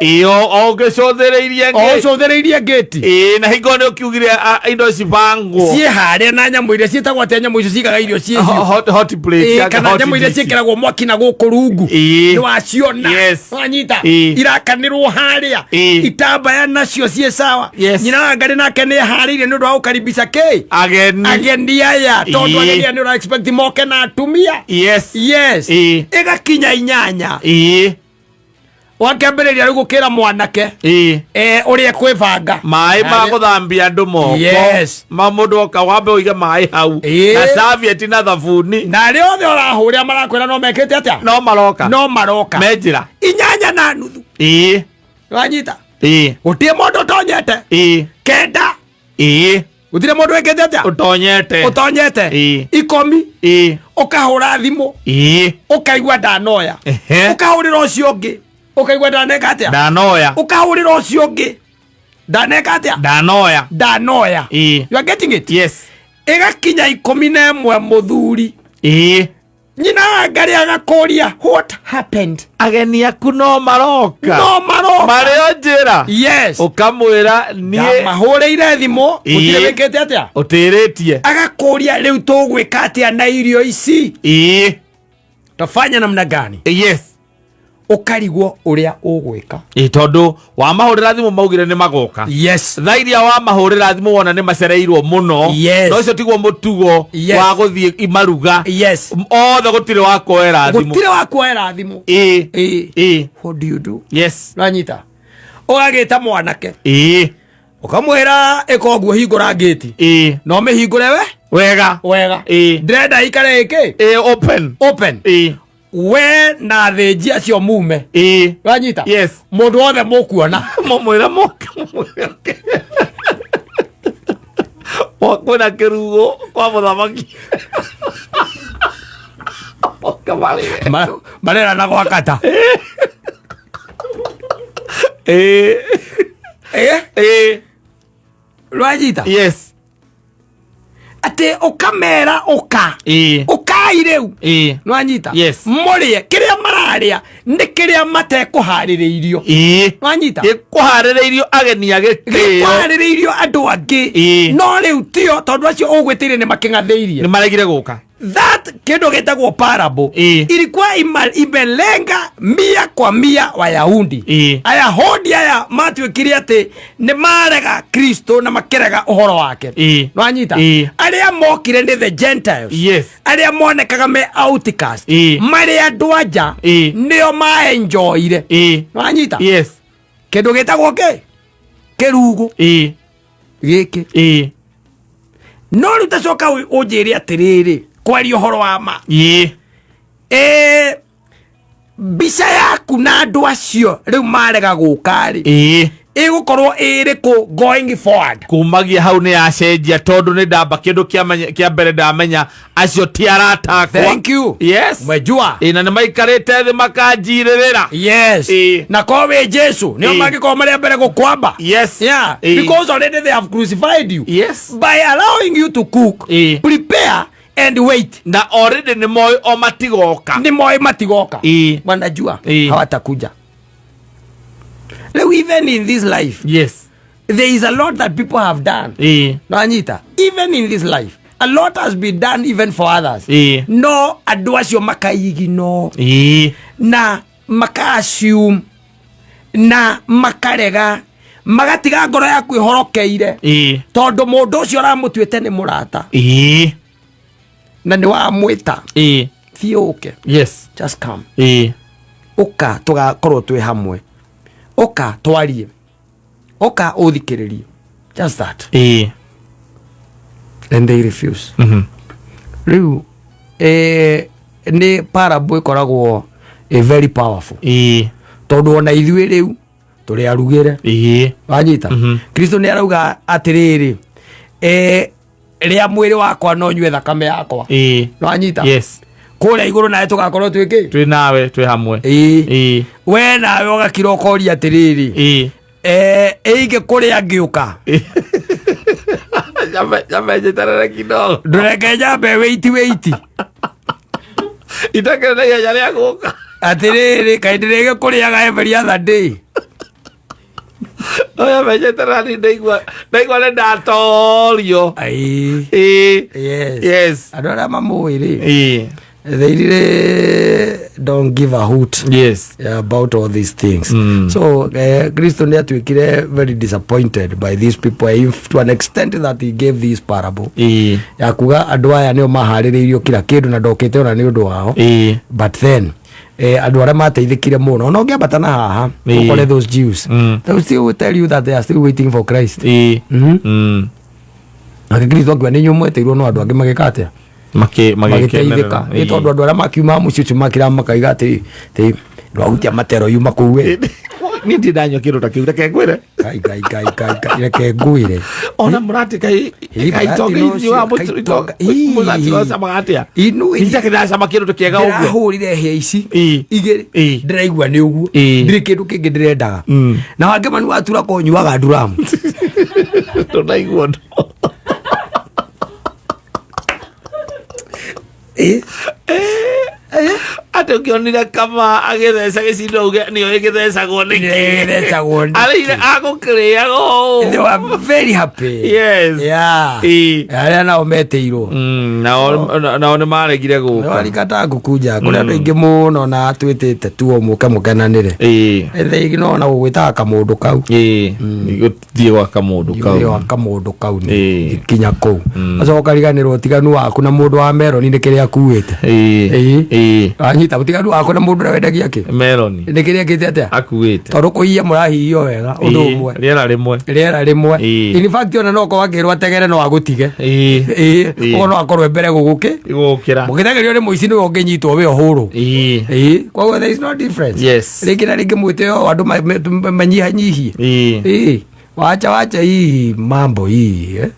O ũgĩcũthĩrĩirie
O ũcũthĩrĩirie ngĩti.
Na hingo nĩ ũkiugire indo cibangwo.
Ciĩ harĩa na nyamũ iria ciĩtagwo atĩa, nyamũ icio cigaga irio ciĩ hiũ.
Hot plate.
Kana
Hot
nyamũ iria
dish.
ciĩkĩragwo mwaki na gũkũ rungu. Nĩ waciona.
Yes.
Wanyita? Irakanĩrwo harĩa. Itambaya nacio ciĩ sawa. Nyina wa Ngarĩ nake nĩ eharĩirie nĩ ũndũ wa gũkaribisha kĩ?
Ageni.
Ageni aya. Tondũ ageni aya nĩ ũra expect moke na atumia.
Yes.
Yes. Ĩgakinya 8. Wakĩambĩrĩria rĩu gũkĩra mwanake. Ũrĩa ekwĩbanga.
Maĩ ma gũthambia andũ moko.
Yes.
Ma mũndũ oka wambe ũige maĩ hau. Na serviette na thabuni.
Na arĩa othe ũrahũrĩra marakwĩra no mekĩte atĩa?
No maroka.
No maroka.
Me njĩra.
8:30. Wanyita? Gũtirĩ mũndũ ũtonyete. 9. Gũtirĩ mũndũ wĩkĩte atĩa?
Ũtonyete.
Ũtonyete. 10. Ũkahũra thimũ. Ũkaigua ndanoya. Ũkahũrĩra ũcio ũngĩ. Ũkaigua ndaneka atĩa?
Ndanoya.
Ũkahũrĩra ũcio ũngĩ. Ndaneka atĩa?
Ndanoya.
Ndanoya. You are getting it?
Yes.
Ĩgakinya 11 mũthuri.
Ĩĩ.
Nyina wa Ngarĩ agakũria, what happened?
Ageni aku no maroka.
No maroka.
Marĩ o njĩra.
Yes.
Ũkamwĩra niĩ
Ndamahũrĩire thimũ.
Ĩĩ.
Gũtirĩ wĩkĩte atĩa.
Ũtĩrĩtie.
Agakũria, rĩu tũgwĩka atĩa na irio ici?
Ĩĩ.
Tafanya namna gani?
Yes.
Ũkarigwo ũrĩa ũgwĩka.
Ĩ, tondũ wamahũrĩra thimũ maugire nĩ magoka.
Yes.
Thaa iria wamahũrĩra thimũ wona nĩ macereirwo mũno.
Yes.
No ũcio tiguo mũtugo
Yes.
wa gũthiĩ imaruga.
Yes.
Othe gũtirĩ wa kuoera thimũ.
Gũtirĩ wa kuoera thimũ.
Ĩĩ.
Ĩĩ.
Ĩĩ.
What do you do?
Yes.
Nwanyita, ũgagĩta mwanake.
Ĩĩ.
Ũkamwĩra, ĩka ũguo, hingũra ngĩti.
Ĩĩ.
No mĩhingũre we
wega.
Wega.
Ĩĩ.
Ndĩrenda ikare ĩkĩ.
Ĩĩ, open.
Open.
Ĩĩ.
We na thĩnji acio mume.
Ĩĩ.
Wanyita?
Yes.
Mũndũ wothe mũkuona.
Mũmwĩra moke, mũmwĩre oke. Kwĩna kĩrugo kwa mũthamaki. Moke marĩe.
Marerana gwakata.
Ĩĩ.
Eh?
Ĩĩ.
Rwanyita?
Yes.
Atĩ ũkamera ũka.
Ĩĩ.
Ũkai rĩu.
Ĩĩ.
Nwanyita?
Yes.
Mũrĩe kĩrĩa mararĩa nĩ kĩrĩa matekũharĩrĩirio.
Ĩĩ.
Nwanyita?
Gĩkũharĩrĩirio ageni a gĩtĩo.
Gĩkũharĩrĩirio andũ angĩ.
Ĩĩ.
No rĩu tio tondũ acio ũgwĩtĩire nĩ makĩng'athĩirie.
Nĩ maregire gũka.
That kĩndũ gĩtagwo parable
Ĩĩ.
ilikuwa imelenga 100% Wayahudi.
Ĩĩ.
Ayahudi aya matuĩkire atĩ nĩ marega Kristo na makĩrega ũhoro wake.
Ĩĩ.
Nwanyita?
Ĩĩ.
Arĩa mokire nĩ the Gentiles.
Yes.
Arĩa monekaga me outcast.
Ĩĩ.
Marĩ andũ anja.
Ĩĩ.
Nĩo maenjoyire.
Ĩĩ.
Nwanyita?
Yes.
Kĩndũ gĩtagwo kĩ kĩrugu
Ĩĩ.
gĩkĩ.
Ĩĩ.
No rĩu tacoka ũnjĩre atĩrĩrĩ, kwaria ũhoro wa ma.
Ĩĩ.
Mbica yaku na andũ acio rĩu marega gũka rĩ,
Ĩĩ.
ĩgũkorwo ĩrĩkũ going forward?
Kumagia hau nĩ yacenjia tondũ nĩ ndamba kĩndũ kĩa mbere ndamenya acio ti arata akwa.
Thank you.
Yes.
Umejua.
Ĩĩ, na nĩ maikarĩte thĩ makanjirĩrĩra.
Yes.
Ĩĩ.
Na korwo wĩ Jesu nĩo
Ĩĩ.
mangĩkorwo marĩ a mbere gũkwamba.
Yes.
Yeah.
Ĩĩ.
Because already they have crucified you.
Yes.
By allowing you to cook,
Ĩĩ.
prepare and wait.
Na already nĩ moĩ o matigoka.
Nĩ moĩ matigoka.
Ĩĩ.
Wanajua
Ĩĩ.
hawatakuja. Rĩu even in this life
Yes.
there is a lot that people have done.
Ĩĩ.
Nwanyita? Even in this life a lot has been done even for others.
Ĩĩ.
No andũ acio makaigino
Ĩĩ.
na maka-assume na makarega, magatiga ngoro yaku ĩhorokeire.
Ĩĩ.
Tondũ mũndũ ũcio ũramũtuĩte nĩ mũrata.
Ĩĩ.
Na nĩ wamwĩta.
Ĩĩ.
Thiĩ ũke.
Yes.
Just come.
Ĩĩ.
Ũka tũgakorwo twĩ hamwe, ũka twarie, ũka ũthikĩrĩrie, just that.
Ĩĩ.
And they refuse. Rĩu nĩ parable ĩkoragwo ĩ very powerful.
Ĩĩ.
Tondũ ona ithuĩ rĩu tũrĩ arugĩre.
Ĩĩ.
Wanyita? Kristo nĩ arauga atĩrĩrĩ, rĩa mwĩrĩ wakwa no nyue thakame yakwa.
Ĩĩ.
Nwanyita?
Yes.
Kũrĩa igũrũ nawe tũgakorwo twĩ kĩ?
Twĩ nawe, twĩ hamwe.
Ĩĩ.
Ĩĩ.
We nawe ũgakira ũkoria atĩrĩrĩ,
Ĩĩ.
Ĩingĩ kũrĩa ngĩũka.
Nyambe njitarere kidogo.
Ndũreke nyambe wĩiti wĩiti.
Itakĩrĩ na ihenya rĩa gũka.
Atĩrĩrĩ, kaĩ ndĩrĩgĩ kũrĩaga every other day.
No nyambe njeterere ni ndaigua nĩ ndatorio.
Ai.
Ĩĩ.
Yes.
Yes.
Andũ arĩa mamũĩ rĩ,
Ĩĩ.
they really don't give a hoot
Yes.
about all these things. So Kristo nĩ atuĩkire very disappointed by these people, if to an extent that he gave this parable
Ĩĩ.
ya kuga andũ aya nĩo maharĩrĩirio kila kĩndũ na ndokĩte ona nĩ ũndũ wao.
Ĩĩ.
But then andũ arĩa mateithĩkire mũno, ona ũngĩambata na haha
Ĩĩ.
ũkore those Jews, they will still tell you that they are still waiting for Christ.
Ĩĩ.
Nake Kristo akiuga nĩ inyuĩ mwetĩirwo, no andũ angĩ magĩka atĩa? Magĩteithĩka. Nĩ tondũ andũ arĩa makiuma mũciĩ ũcio makĩra makaiga atĩ atĩ ndwahutia matero yuma kũu we.
Niĩ ndirĩ ndanyua kĩndũ ta kĩu, reke ngwĩre.
Kai kai kai kai kai, reke ngwĩre.
Ona mũrati kai
Ĩ,
kaitonga
mũrati
inyuĩ wa
no cio, kaitonga, ĩ.
mũcamaga atĩa?
Inu
Itakĩrĩ ndacama kĩndũ ta kĩega ũguo.
Ndĩrahũrire hĩa ici
Ĩ.
igĩrĩ.
Ĩ.
Ndĩraigua nĩ ũguo.
Ĩ.
Ndirĩ kĩndũ kĩngĩ ndĩrendaga. Na wangĩ mani watura ko nyuaga nduramu.
Ndũnaigua ũndũ. Atä å kä onire kama agä theca gä cindo uge nä å gä thecagwo nä
Nĩgĩthecagwo nĩkĩ?
arä agå kä rä ago
They were very happy.
Yes.
Yeah.
Ĩĩ.
Arĩa nao metĩirwo.
Nao nä maregire gå ka
Warikata ngũkunja kũrĩ andũ aingĩ mũno na twĩtĩte tuo mũke mũkenanĩre. Thaingĩ no ona gũgwĩtaga kamũndũ kau.
Gå thiä gwaka må ndå
Kau.
kau
Kamũndũ kau nĩ
Ĩĩ.
kinya kũu. Acoka ũkariganĩrwo ũtiganu waku na mũndũ wa meroni nĩ kĩrĩa akuĩte. Ĩĩ. Wanyita ũtiganu waku na mũndũ ũrĩa wendagia kĩ?
Meroni
Nĩ kĩrĩa kĩte atĩa?
akuä te
Tondũ kũhihia mũrahihia wega ũndũ ũmwe.
rä era rä mwe
Rĩera rĩmwe.
Ĩĩ.
In fact ona no korwo akĩrwo ategere no agũtige. Ĩĩ. Ũguo no akorwo e mbere gũgũkĩ.
Gå kä ra
Mũgĩtegerio nĩ mũici nĩwe ũngĩnyitwo we ũhũrwo. Ĩĩ. Koguo there is no difference.
Yes.
Rĩngĩ na rĩngĩ mwĩtĩo andũ manyihanyihie. Ĩĩ. Wacha wacha hii mambo hii eh?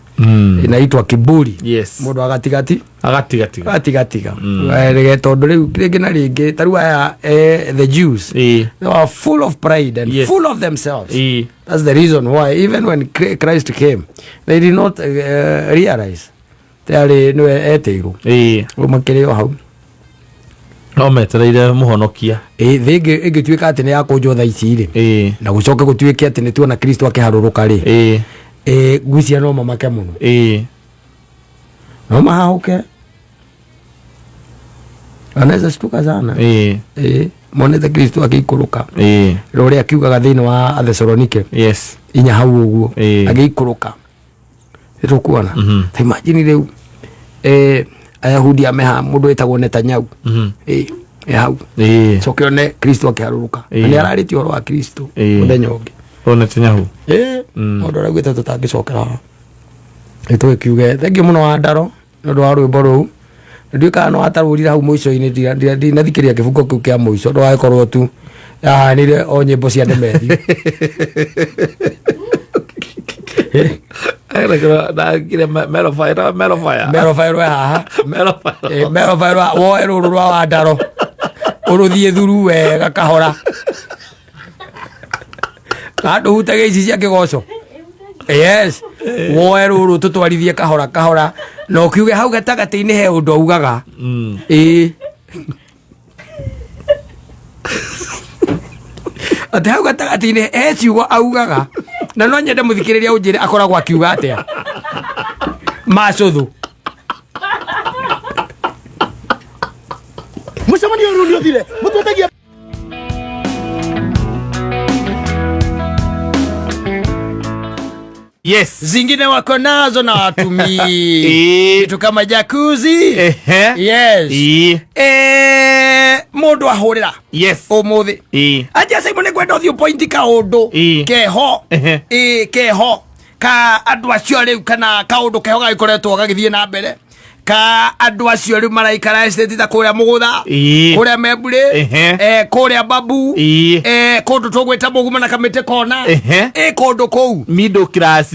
Inaitwa kiburi.
Yes.
Mũndũ agatigati
Agatigatiga.
atigatiga. Eh, tondũ rĩu rĩngĩ na rĩngĩ ta rĩu aya the Jews
Ĩĩ.
they were full of pride and
Yes.
full of themselves.
Ĩĩ.
That's the reason why even when Christ came they did not realize tarĩ nĩwe etĩirwo. Rĩu makĩrĩ o hau.
No metereire må honokia.
Ĩ, thĩ ĩngĩtuĩka atĩ nĩ yakũnjwo thaa ici rĩ na gũcoke gũtuĩke atĩ nĩ tuona Kristo akĩharũrũka rĩ, ngwĩciria no mamake mũno, no mahahũke, wanaweza shtuka sana. Ĩ, monete Kristo agĩikũrũka rũrĩa akiugaga thĩinĩ wa Athesalonike
Yes.
inya hau ũguo
Ĩĩ.
agĩikũrũka nĩtũkuona. Ta imagine rĩu Ayahudi ameha mũndũ wĩtagwo Netanyahu. Ĩ, e hau coke one Kristo akĩharũrũka na
Ĩĩ.
nĩ ararĩtie ũhoro wa Kristo
Ĩĩ.
mũthenya ũngĩ.
Å Netanyahu.
Ĩĩ, mũndũ araugĩte tũtangĩcokera haha nĩ tũgĩkiuge thengiũ mũno wa ndaro nĩ ũndũ wa rwĩmbo rũu. Ndiũĩ kana no atarũrire hau mũico-inĩ, ndinathikĩrĩria kĩbungo kĩu kĩa mũico ndũgagĩkorwo tu yahanire o nyĩmbo cia Demethiũ.
Ndagire melofire melofire.
Merobairwo haha.
Melofire.
Merobairwo woe rũrũ rwa wandaro ũrũthiĩ thuru wega kahora na ndũhutagia ici cia kĩgoco. Yes, woe rũrũ tũtwarithie kahora kahora na ũkiuge hau gatagatĩ-inĩ he ũndũ augaga. Ĩĩ, atĩ hau gatagatĩ-inĩ he ciugo augaga na no nyende mũthikĩrĩria ũnjĩre akoragwo akiuga atĩa macũthũ.
Mũcemanio ũyũ nĩ ũthire mũtwetagia.
Yes.
Zingine wako nazo na watumii kitu kama jacuzzi. Yes. Mũndũ ahũrĩra ũmũthĩ anja Simon nĩngwenda ũthiĩ point kaũndũ keho. Keho ka andũ acio rĩu kana kaũndũ keho gagĩkoretwo gagĩthiĩ na mbere ka andũ acio rĩu maraikara estate ta kũrĩa Mũgũtha, kũrĩa Memburĩ, kũrĩa Babu, kũndũ tũgwĩta Mũgumo na Kamĩtĩ kona, kũndũ kũu.
Middle class.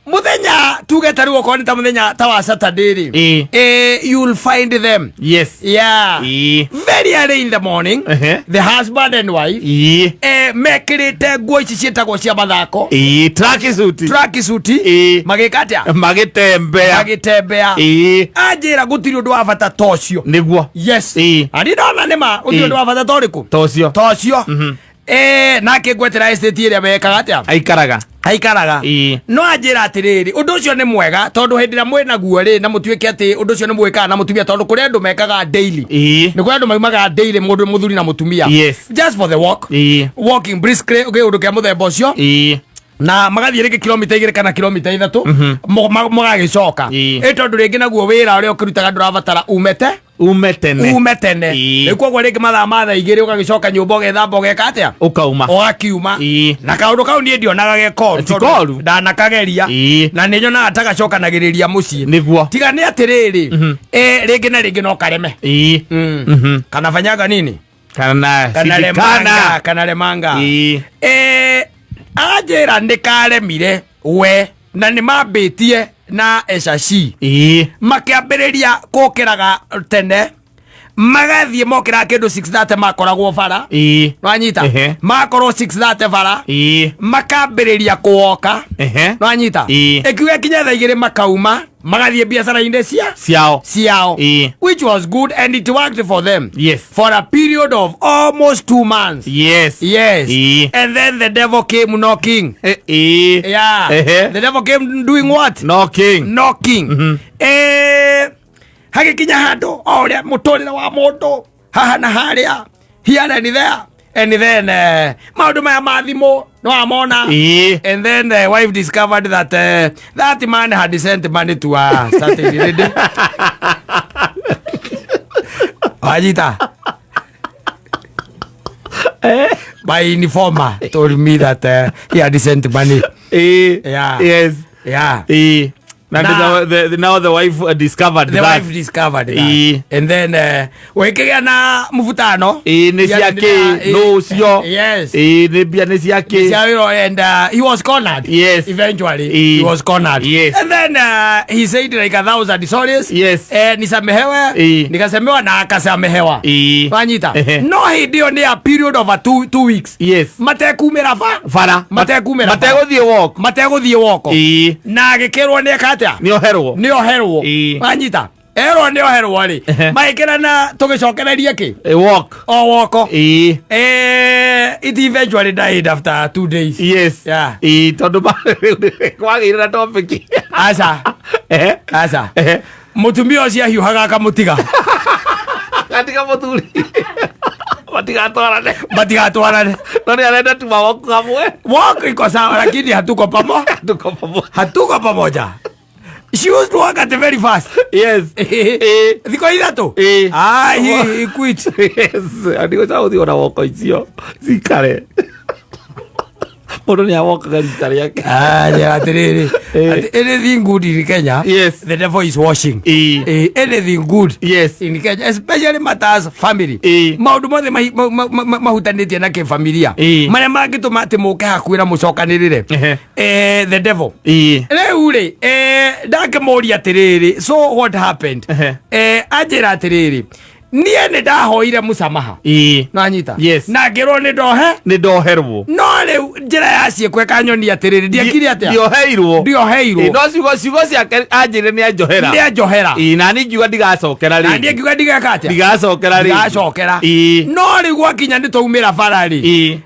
Mũthenya tuge ta rĩu okorwo nĩ ta mũthenya ta wa Saturday rĩ, you'll find them, yeah, very early in the morning, the husband and wife, mekĩrĩte nguo ici ciĩtagwo cia mathako,
Tracksuit.
tracksuit, magĩka atĩa?
Magĩtembea.
Magĩtembea. Anjĩra gũtirĩ ũndũ wa bata ta ũcio.
Nĩguo.
Yes, na ndona nĩ ma gũtirĩ ũndũ wa bata ta ũrĩkũ
Ta ũcio.
ta ũcio. Nake ngwetera estate ĩrĩa mekaga atĩa?
Aikaraga.
Aikaraga. No anjĩra atĩrĩrĩ, ũndũ ũcio nĩ mwega tondũ hĩndĩ ĩrĩa mwĩ naguo rĩ na mũtuĩke atĩ ũndũ ũcio nĩ mwĩkaga na mũtumia tondũ kũrĩ andũ mekaga daily, nĩ kũrĩ andũ maumaga daily mũndũ mũthuri na mũtumia, just for the walk, walking briskly ũndũ kĩa mũthemba ũcio, na magathiĩ rĩngĩ kilomita 2 kana kilomita 3 mũgagĩcoka. Ĩ tondũ rĩngĩ naguo wĩra ũrĩa ũkĩrutaga ndũrabatara umete
Ume tene.
Ume tene. Rĩu koguo rĩngĩ mathaa ma thaa 2 ũgagĩcoka nyũmba ũgethamba ũgeka atĩa?
Ũkauma.
Ũgakiuma. Na kaũndũ kau niĩ ndionaga ge koru
Ti
tondũ
koru.
ndanakageria na nĩ nyonaga ta gacokanagĩrĩria mũciĩ.
Nĩguo.
Tiga nĩ atĩrĩrĩ, rĩngĩ na rĩngĩ no kareme. Kana fanyaga nini?
Kana
Kana
shindikana.
remanga, kana remanga. Anjĩra nĩ karemire we na nĩ mambĩtie na ecaci makĩambĩrĩria kũkĩraga tene magathiĩ mokĩraga kĩndũ 6:30 makoragwo bara. Nwanyita? Makorwo 6:30 bara makambĩrĩria kũwoka. Nwanyita? Ĩkiuga kinya thaa 2 makauma. Magathiĩ biacara-inĩ cia
Ciao.
Ciao. Which was good and it worked for them for a period of almost 2 months. Yes. And then the devil came knocking. Yeah. The devil came doing what?
Knocking.
Knocking. Hagĩkinya handũ o ũrĩa mũtũrĩre wa mũndũ haha na harĩa, here and there, and then maũndũ maya ma thimũ no amona. And then the wife discovered that that man had sent money to a certain lady. Wanyita? My informer told me that he had sent money. Yeah. Yeah.
Na now the wife discovered
The
that.
Wife discovered that. And then wekĩgĩa na mvutano.
Nĩ ciake no ũcio. Nĩ mbia nĩ ciake.
Cia wĩra, and he was cornered. Eventually he was cornered. And then he said like 1,000 sorries. Nisamehewe. Nikasemewa na akasamehewa. Wanyita? No hĩndĩ ĩyo nĩ a period of a 2 weeks matekumĩra ba
Bara.
Matekumĩra bara.
Mategũthiĩ walk.
Mategũthiĩ woko. Na agĩkĩrwo nĩ eka atĩa?
Nĩ oherwo.
Nĩ oherwo. Wanyita? Erwo nĩ oherwo rĩ, magĩkĩrana tũgĩcokererie kĩ?
Walk.
O woko. It eventually died after 2 days. Yeah.
Tondũ kwagĩire na topic.
Aca. Aca. Mũtumia ũcio ahiũhaga akamũtiga.
Gatiga mũthuri. Matigatwarane.
Matigatwarane.
No nĩ arenda tu mawoko hamwe.
Walk iko sawa, lakini hatuko pamoja.
Tuko pamoja.
Hatuko pamoja. She used to work at very fast. Thikũ 3. Ah, he quit.
Yes, andigå gũthiĩ ona woko icio cikare mũndũ nĩ awokaga rita rĩake.
Ah, yeah, atĩrĩrĩ. Ati anything good in Kenya, the devil is washing. Anything good in Kenya, especially matters family. Maũndũ mothe mahutanĩtie na kĩfamilia. Marĩa mangĩtũma atĩ mũke hakuhĩ na mũcokanĩrĩre. The devil. Rĩu rĩ, ndakĩmũria atĩrĩrĩ, so what happened? Anjĩra atĩrĩrĩ, niĩ nĩ ndahoire mũsamaha. Nanyita? Na ngĩrwo nĩ ndohe.
Nĩ ndoherwo.
No rĩu njĩra ya ciĩko ĩkanyonia atĩrĩrĩ, ndiekire atĩa?
Ndioheirwo.
Ndioheirwo.
No ciugo ciake anjĩrire nĩ anjohera.
Nĩ anjohera.
Na niĩ ngiuga ndigacokera
Na
rĩngĩ.
niĩ ngiuga ndigeka atĩa?
Ndigacokera rĩngĩ.
Ndigacokera. No rĩu gwakinya nĩ twaumĩra bara rĩ,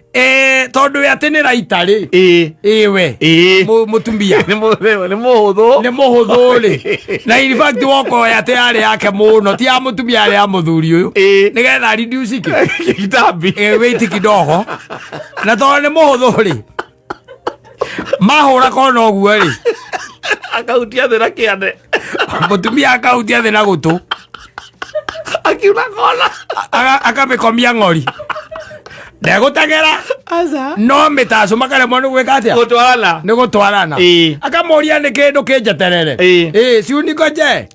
tondũ we atĩ nĩ raita rĩ, ĩwe mũtumia
Nĩ mũhũthũ.
Nĩ mũhũthũ rĩ, na in fact wokoya atĩ yarĩ yake mũno, ti ya mũtumia, yarĩ ya mũthuri ũyũ, nĩgetha reduce kĩ?
Kitambi.
Weight kidogo. Na tondũ nĩ mũhũthũ rĩ, mahũra kona ũguo rĩ,
Akahutia thĩ na kĩande.
Mũtumia akahutia thĩ na gũtũ.
Akiuna kona.
Akamĩkomia ng'ori, ndegũteng'era no mĩtacũ makaremwo nĩ gwĩka atĩa?
Gũtwarana.
Nĩ gũtwarana. Akamũria nĩ kĩndũ kĩnjeterere. Ciuniko nje.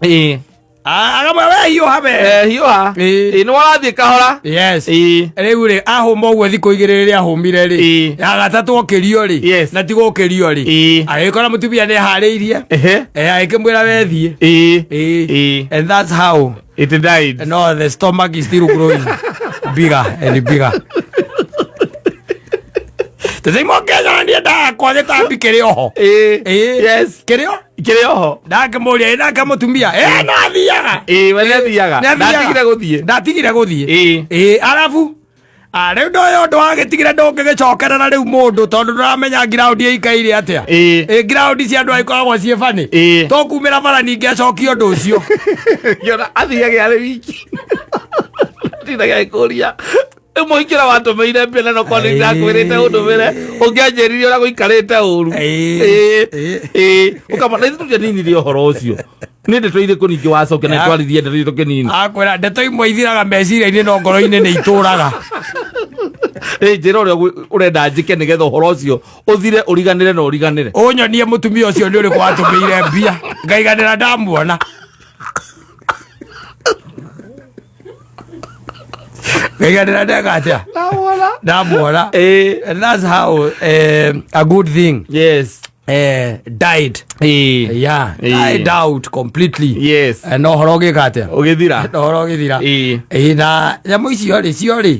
Akamwĩra we hiũha we.
Hiũha. Nĩ warathiĩ kahora.
Rĩu rĩ, ahũma ũguo thikũ 2 rĩrĩa ahũmire rĩ, ya gatatũ okĩrio rĩ, na ti gũkĩrio rĩ, agĩkora mũtumia nĩ eharĩirie. Agĩkĩmwĩra wethiĩ. And that's how
It died.
No, the stomach is still growing bigger and bigger. Tũthaimwo Kenya niĩ ndakwa gĩtambi kĩrĩ oho. Kĩrĩ o
Kĩrĩ oho.
Ndakĩmũria, ĩ nake mũtumia no athiaga.
We nĩ athiaga.
Nĩ athiaga.
Ndatigire gũthiĩ.
Ndatigire gũthiĩ. Arabu rĩu ndoyo ũndũ wagĩtigire ndũngĩgĩcokerera rĩu mũndũ tondũ ndũramenya ngiraundi ĩikaire atĩa. Ngiraundi cia andũ aikoragwo ciĩ bani. Tũkumĩra bara ningĩ acokie ũndũ ũcio.
Ngĩona athiage arĩ wiki. Tindaga agĩkũria rĩu mũhiki ũrĩa watũmĩire mbia na nokorwo nĩ ndakwĩrĩte ũndũmĩre ũngĩanjĩririe ũrĩa gũikarĩte ũru. Ũkama na ithuĩ tũtianinirie ũhoro ũcio nĩ ndeto irĩkũ ningĩ wacokia na twaririe ndeto itũ kĩnini.
Akwĩra ndeto imwe ithiraga meciria-inĩ no ngoro-inĩ nĩ itũraga.
Njĩra ũrĩa ũrenda njĩke nĩgetha ũhoro ũcio ũthire, ũriganĩre na ũriganĩre.
Ũnyonie mũtumia ũcio nĩ ũrĩkũ watũmĩire mbia ngaiganĩra ndamuona. Ngaiganĩra ndeka atĩa ndamuona. And that's how a good thing died. Yeah, died out completely. No ũhoro ũgĩka atĩa?
Ũgĩthira.
No ũhoro ũgĩthira. Na nyamũ icio rĩ cio rĩ,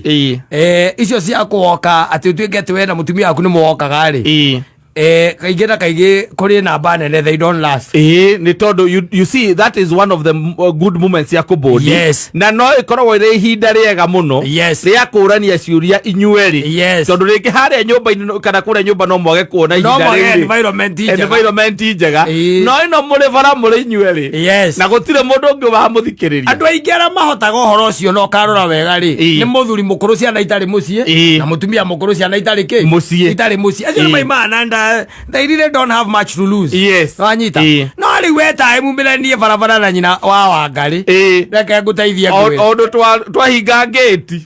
icio cia kũwoka atĩ ũtuĩke atĩ we na mũtumia waku nĩ mũwokaga rĩ. Kaingĩ na kaingĩ kũrĩ namba nene they don't last.
Ĩĩ, nĩ tondũ you see, that is one of the good moments ya kũbũndi. Na no ĩkoragwo ĩrĩ ihinda rĩega mũno rĩa kũũrania ciũria inyuerĩ, tondũ rĩngĩ harĩa nyũmba-inĩ kana kũrĩa nyũmba no mwage kuona
No
ihinda
mwage
rĩrĩ.
environment njega.
Environment njega. No ĩno mũrĩ bara mũrĩ inyuerĩ na gũtirĩ mũndũ ũngĩ wamũthikĩrĩria.
Andũ aingĩ arĩa mahotaga ũhoro ũcio na ũkarora wega rĩ, nĩ mũthuri mũkũrũ ciana itarĩ mũciĩ na mũtumia mũkũrũ ciana itarĩ kĩ?
Mũciĩ.
Itarĩ mũciĩ. Acio nĩ maimaga na nda, they really don't have much to lose. Wanyita? No rĩu wetae mumĩranie barabara na nyina wa Wangarĩ, reke ngũteithie ngwĩre.
O ũndũ twahinga ngĩti.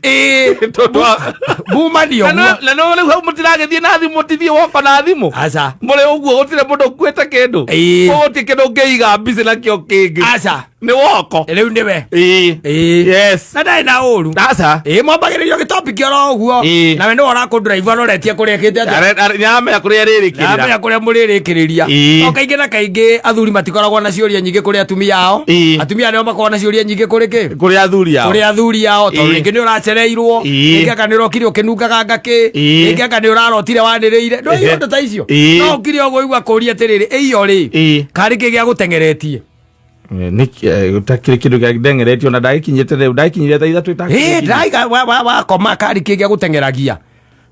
Mumanio ũguo.
Na no rĩu hau mũtiragĩthiĩ na thimũ, tithiĩ woko na thimũ.
Aca.
Mũrĩ ũguo gũtirĩ mũndũ ũkuĩte kĩndũ. Gũtirĩ kĩndũ ũngĩiga mbici nakĩo kĩngĩ.
Aca.
Nĩ woko.
Rĩu nĩwe. Na ndarĩ na ũru.
Aca.
Ĩĩ, mwambagĩrĩrio gĩtopic oro ũguo. Nawe nĩwe ũrakũndrive aroretie kũrĩa ĩkĩte atĩa.
Nĩaramenya kũrĩa rĩrĩkĩrĩra.
Nĩaramenya kũrĩa mũrĩrĩkĩrĩria. No kaingĩ na kaingĩ athuri matikoragwo na ciũria nyingĩ kũrĩ atumia ao. Atumia nĩo makoragwo na ciũria nyingĩ kũrĩ kĩ?
Kũrĩ athuri ao.
Kũrĩ athuri ao, tondũ rĩngĩ nĩ ũracereirwo, rĩngĩ anga nĩ ũrokire ũkĩnungaga ngakĩ, rĩngĩ anga nĩ ũrarotire wanĩrĩire, ndũĩ ũndũ ta icio. No ũkire ũguo ũigua kũria atĩrĩrĩ, ĩyo rĩ, karĩ kĩ gĩa gũteng'eretie?
Gũtakĩrĩ kĩndũ gĩa ndengeretio na ndagĩkinyĩte rĩu, ndakinyire thaa 3
Ĩĩ, ndaiga wakoma karĩ kĩ gĩa gũteng'eragia,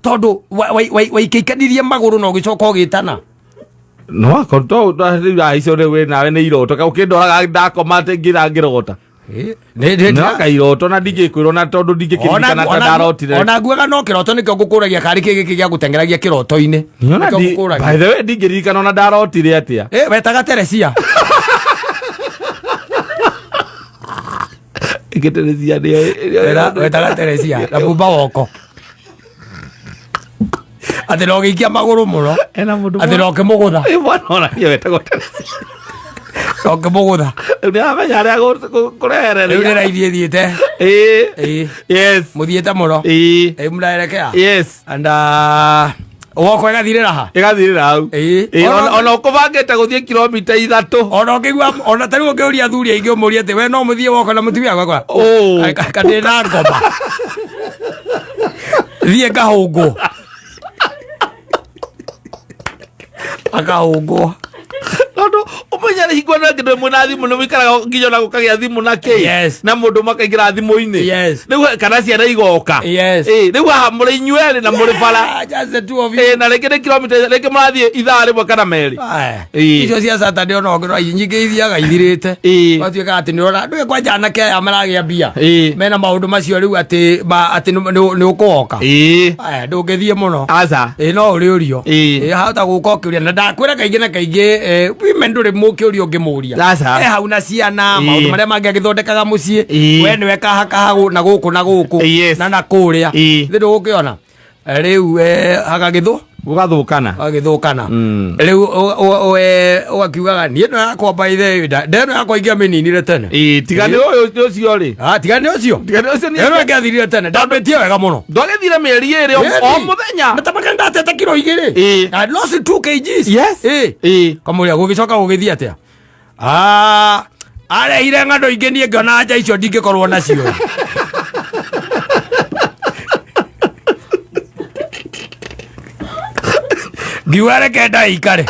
tondũ waikĩikanirie magũrũ na ũgĩcoka ũgĩtana.
No akorwo to rĩu icio rĩu wĩ nawe nĩ iroto, ũkĩndoraga ndakoma atĩ ngĩra ngĩrota. No kairoto na ndingĩkwĩrwo na tondũ ndingĩkĩririkana ta ndarotire.
Ona nguaga no kĩroto nĩkĩo ngũkũragia karĩ kĩ gĩkĩ gĩa gũteng'eragia kĩroto-inĩ.
Niona
Nĩkĩo ngũkũragia.
By the way, ndingĩririkana ona ndarotire atĩa.
Wetaga Teresia.
Ĩngĩ Teresia
Wetaga Teresia na bumba woko atĩ na ũgĩikia magũrũ mũno.
Ena mũndũ
Atĩ na ũkĩmũgũtha.
Mwana ona niĩ wetagwo Teresia.
Na ũkĩmũgũtha.
Rĩu nĩaramenya harĩa
Rĩu
kũrehereria.
nĩ raithi ĩthiĩte. Mũthiĩte mũno. Ĩĩ, mũraerekea. And woko ĩgathirĩra ha?
Ĩgathirĩra hau. Ona ũkũbangĩte gũthiĩ kilomita 3.
Ona ũkĩigua ona ta rĩu ũngĩũria athuri aingĩ ũmũrie atĩ we no mũthiĩ woko na mũtumia wakwa. Ka ndĩ na ngoma. Thiĩ ngahũngwo. Akahũngwo.
Tondũ ũmenye nĩ hingo ĩno ĩngĩ ndũĩ mwĩna thimũ nĩ mũikaraga nginya ona gũkagĩa thimũ na kĩ. Na mũndũ makaingĩra thimũ-inĩ. Rĩu kana ciana igoka. Rĩu haha mũrĩ inyuerĩ na mũrĩ bara.
Yeah, just the two of you.
Na rĩngĩ nĩ kilomita rĩngĩ mũrathiĩ ithaa rĩmwe kana merĩ.
Aya. Icio cia Saturday ona ũngĩrora nyingĩ ithiaga ithirĩte. Gwatuĩka atĩ nĩ ũrona ndũĩ kwanja anake aya maragĩa mbia. Mena maũndũ macio rĩu atĩ atĩ nĩ ũkũwoka. Aya, ndũngĩthiĩ mũno.
Aca.
Ĩĩ, no ũrĩũrio. Ĩĩ, hahota gũka ũkĩũria na ndakwĩra kaingĩ na kaingĩ, women ndũrĩ mũkĩũria ũngĩmũria.
Aca.
Hau na ciana, maũndũ marĩa mangĩ agĩthondekaga mũciĩ. We nĩwe kahakaha na gũkũ na gũkũ. Na kũrĩa. Thĩ ndũgũkĩona. Rĩu hagagĩthũ
Gũgathũkana.
Gagĩthũkana. Rĩu ũgakiugaga niĩ ĩno yakwa by the way, ndeno yakwa ingĩamĩninire tene.
Ĩĩ, tiga nĩ ũyũ ũcio rĩ.
Ah, tiga nĩ ũcio.
Tiga nĩ ũcio nĩ
Ĩno ĩngĩathirire tene, ndambĩtie wega mũno.
Ndwagĩthire mĩeri 2 o mũthenya.
Na tabaka ndatete kiro 2. I lost 2 kgs. Kamũria gũgĩcoka gũgĩthiĩ atĩa? Arehire ng'ano ingĩ niĩ ngĩona anja icio ndingĩkorwo nacio. Ngiuga reke nda ikare.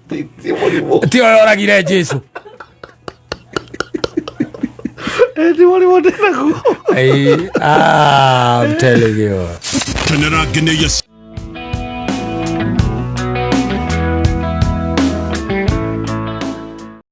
Ti ũyũ oragire Jesu.
Ti mũrimũ ndĩnaguo.
I'm telling you.
Kenera ngeneia.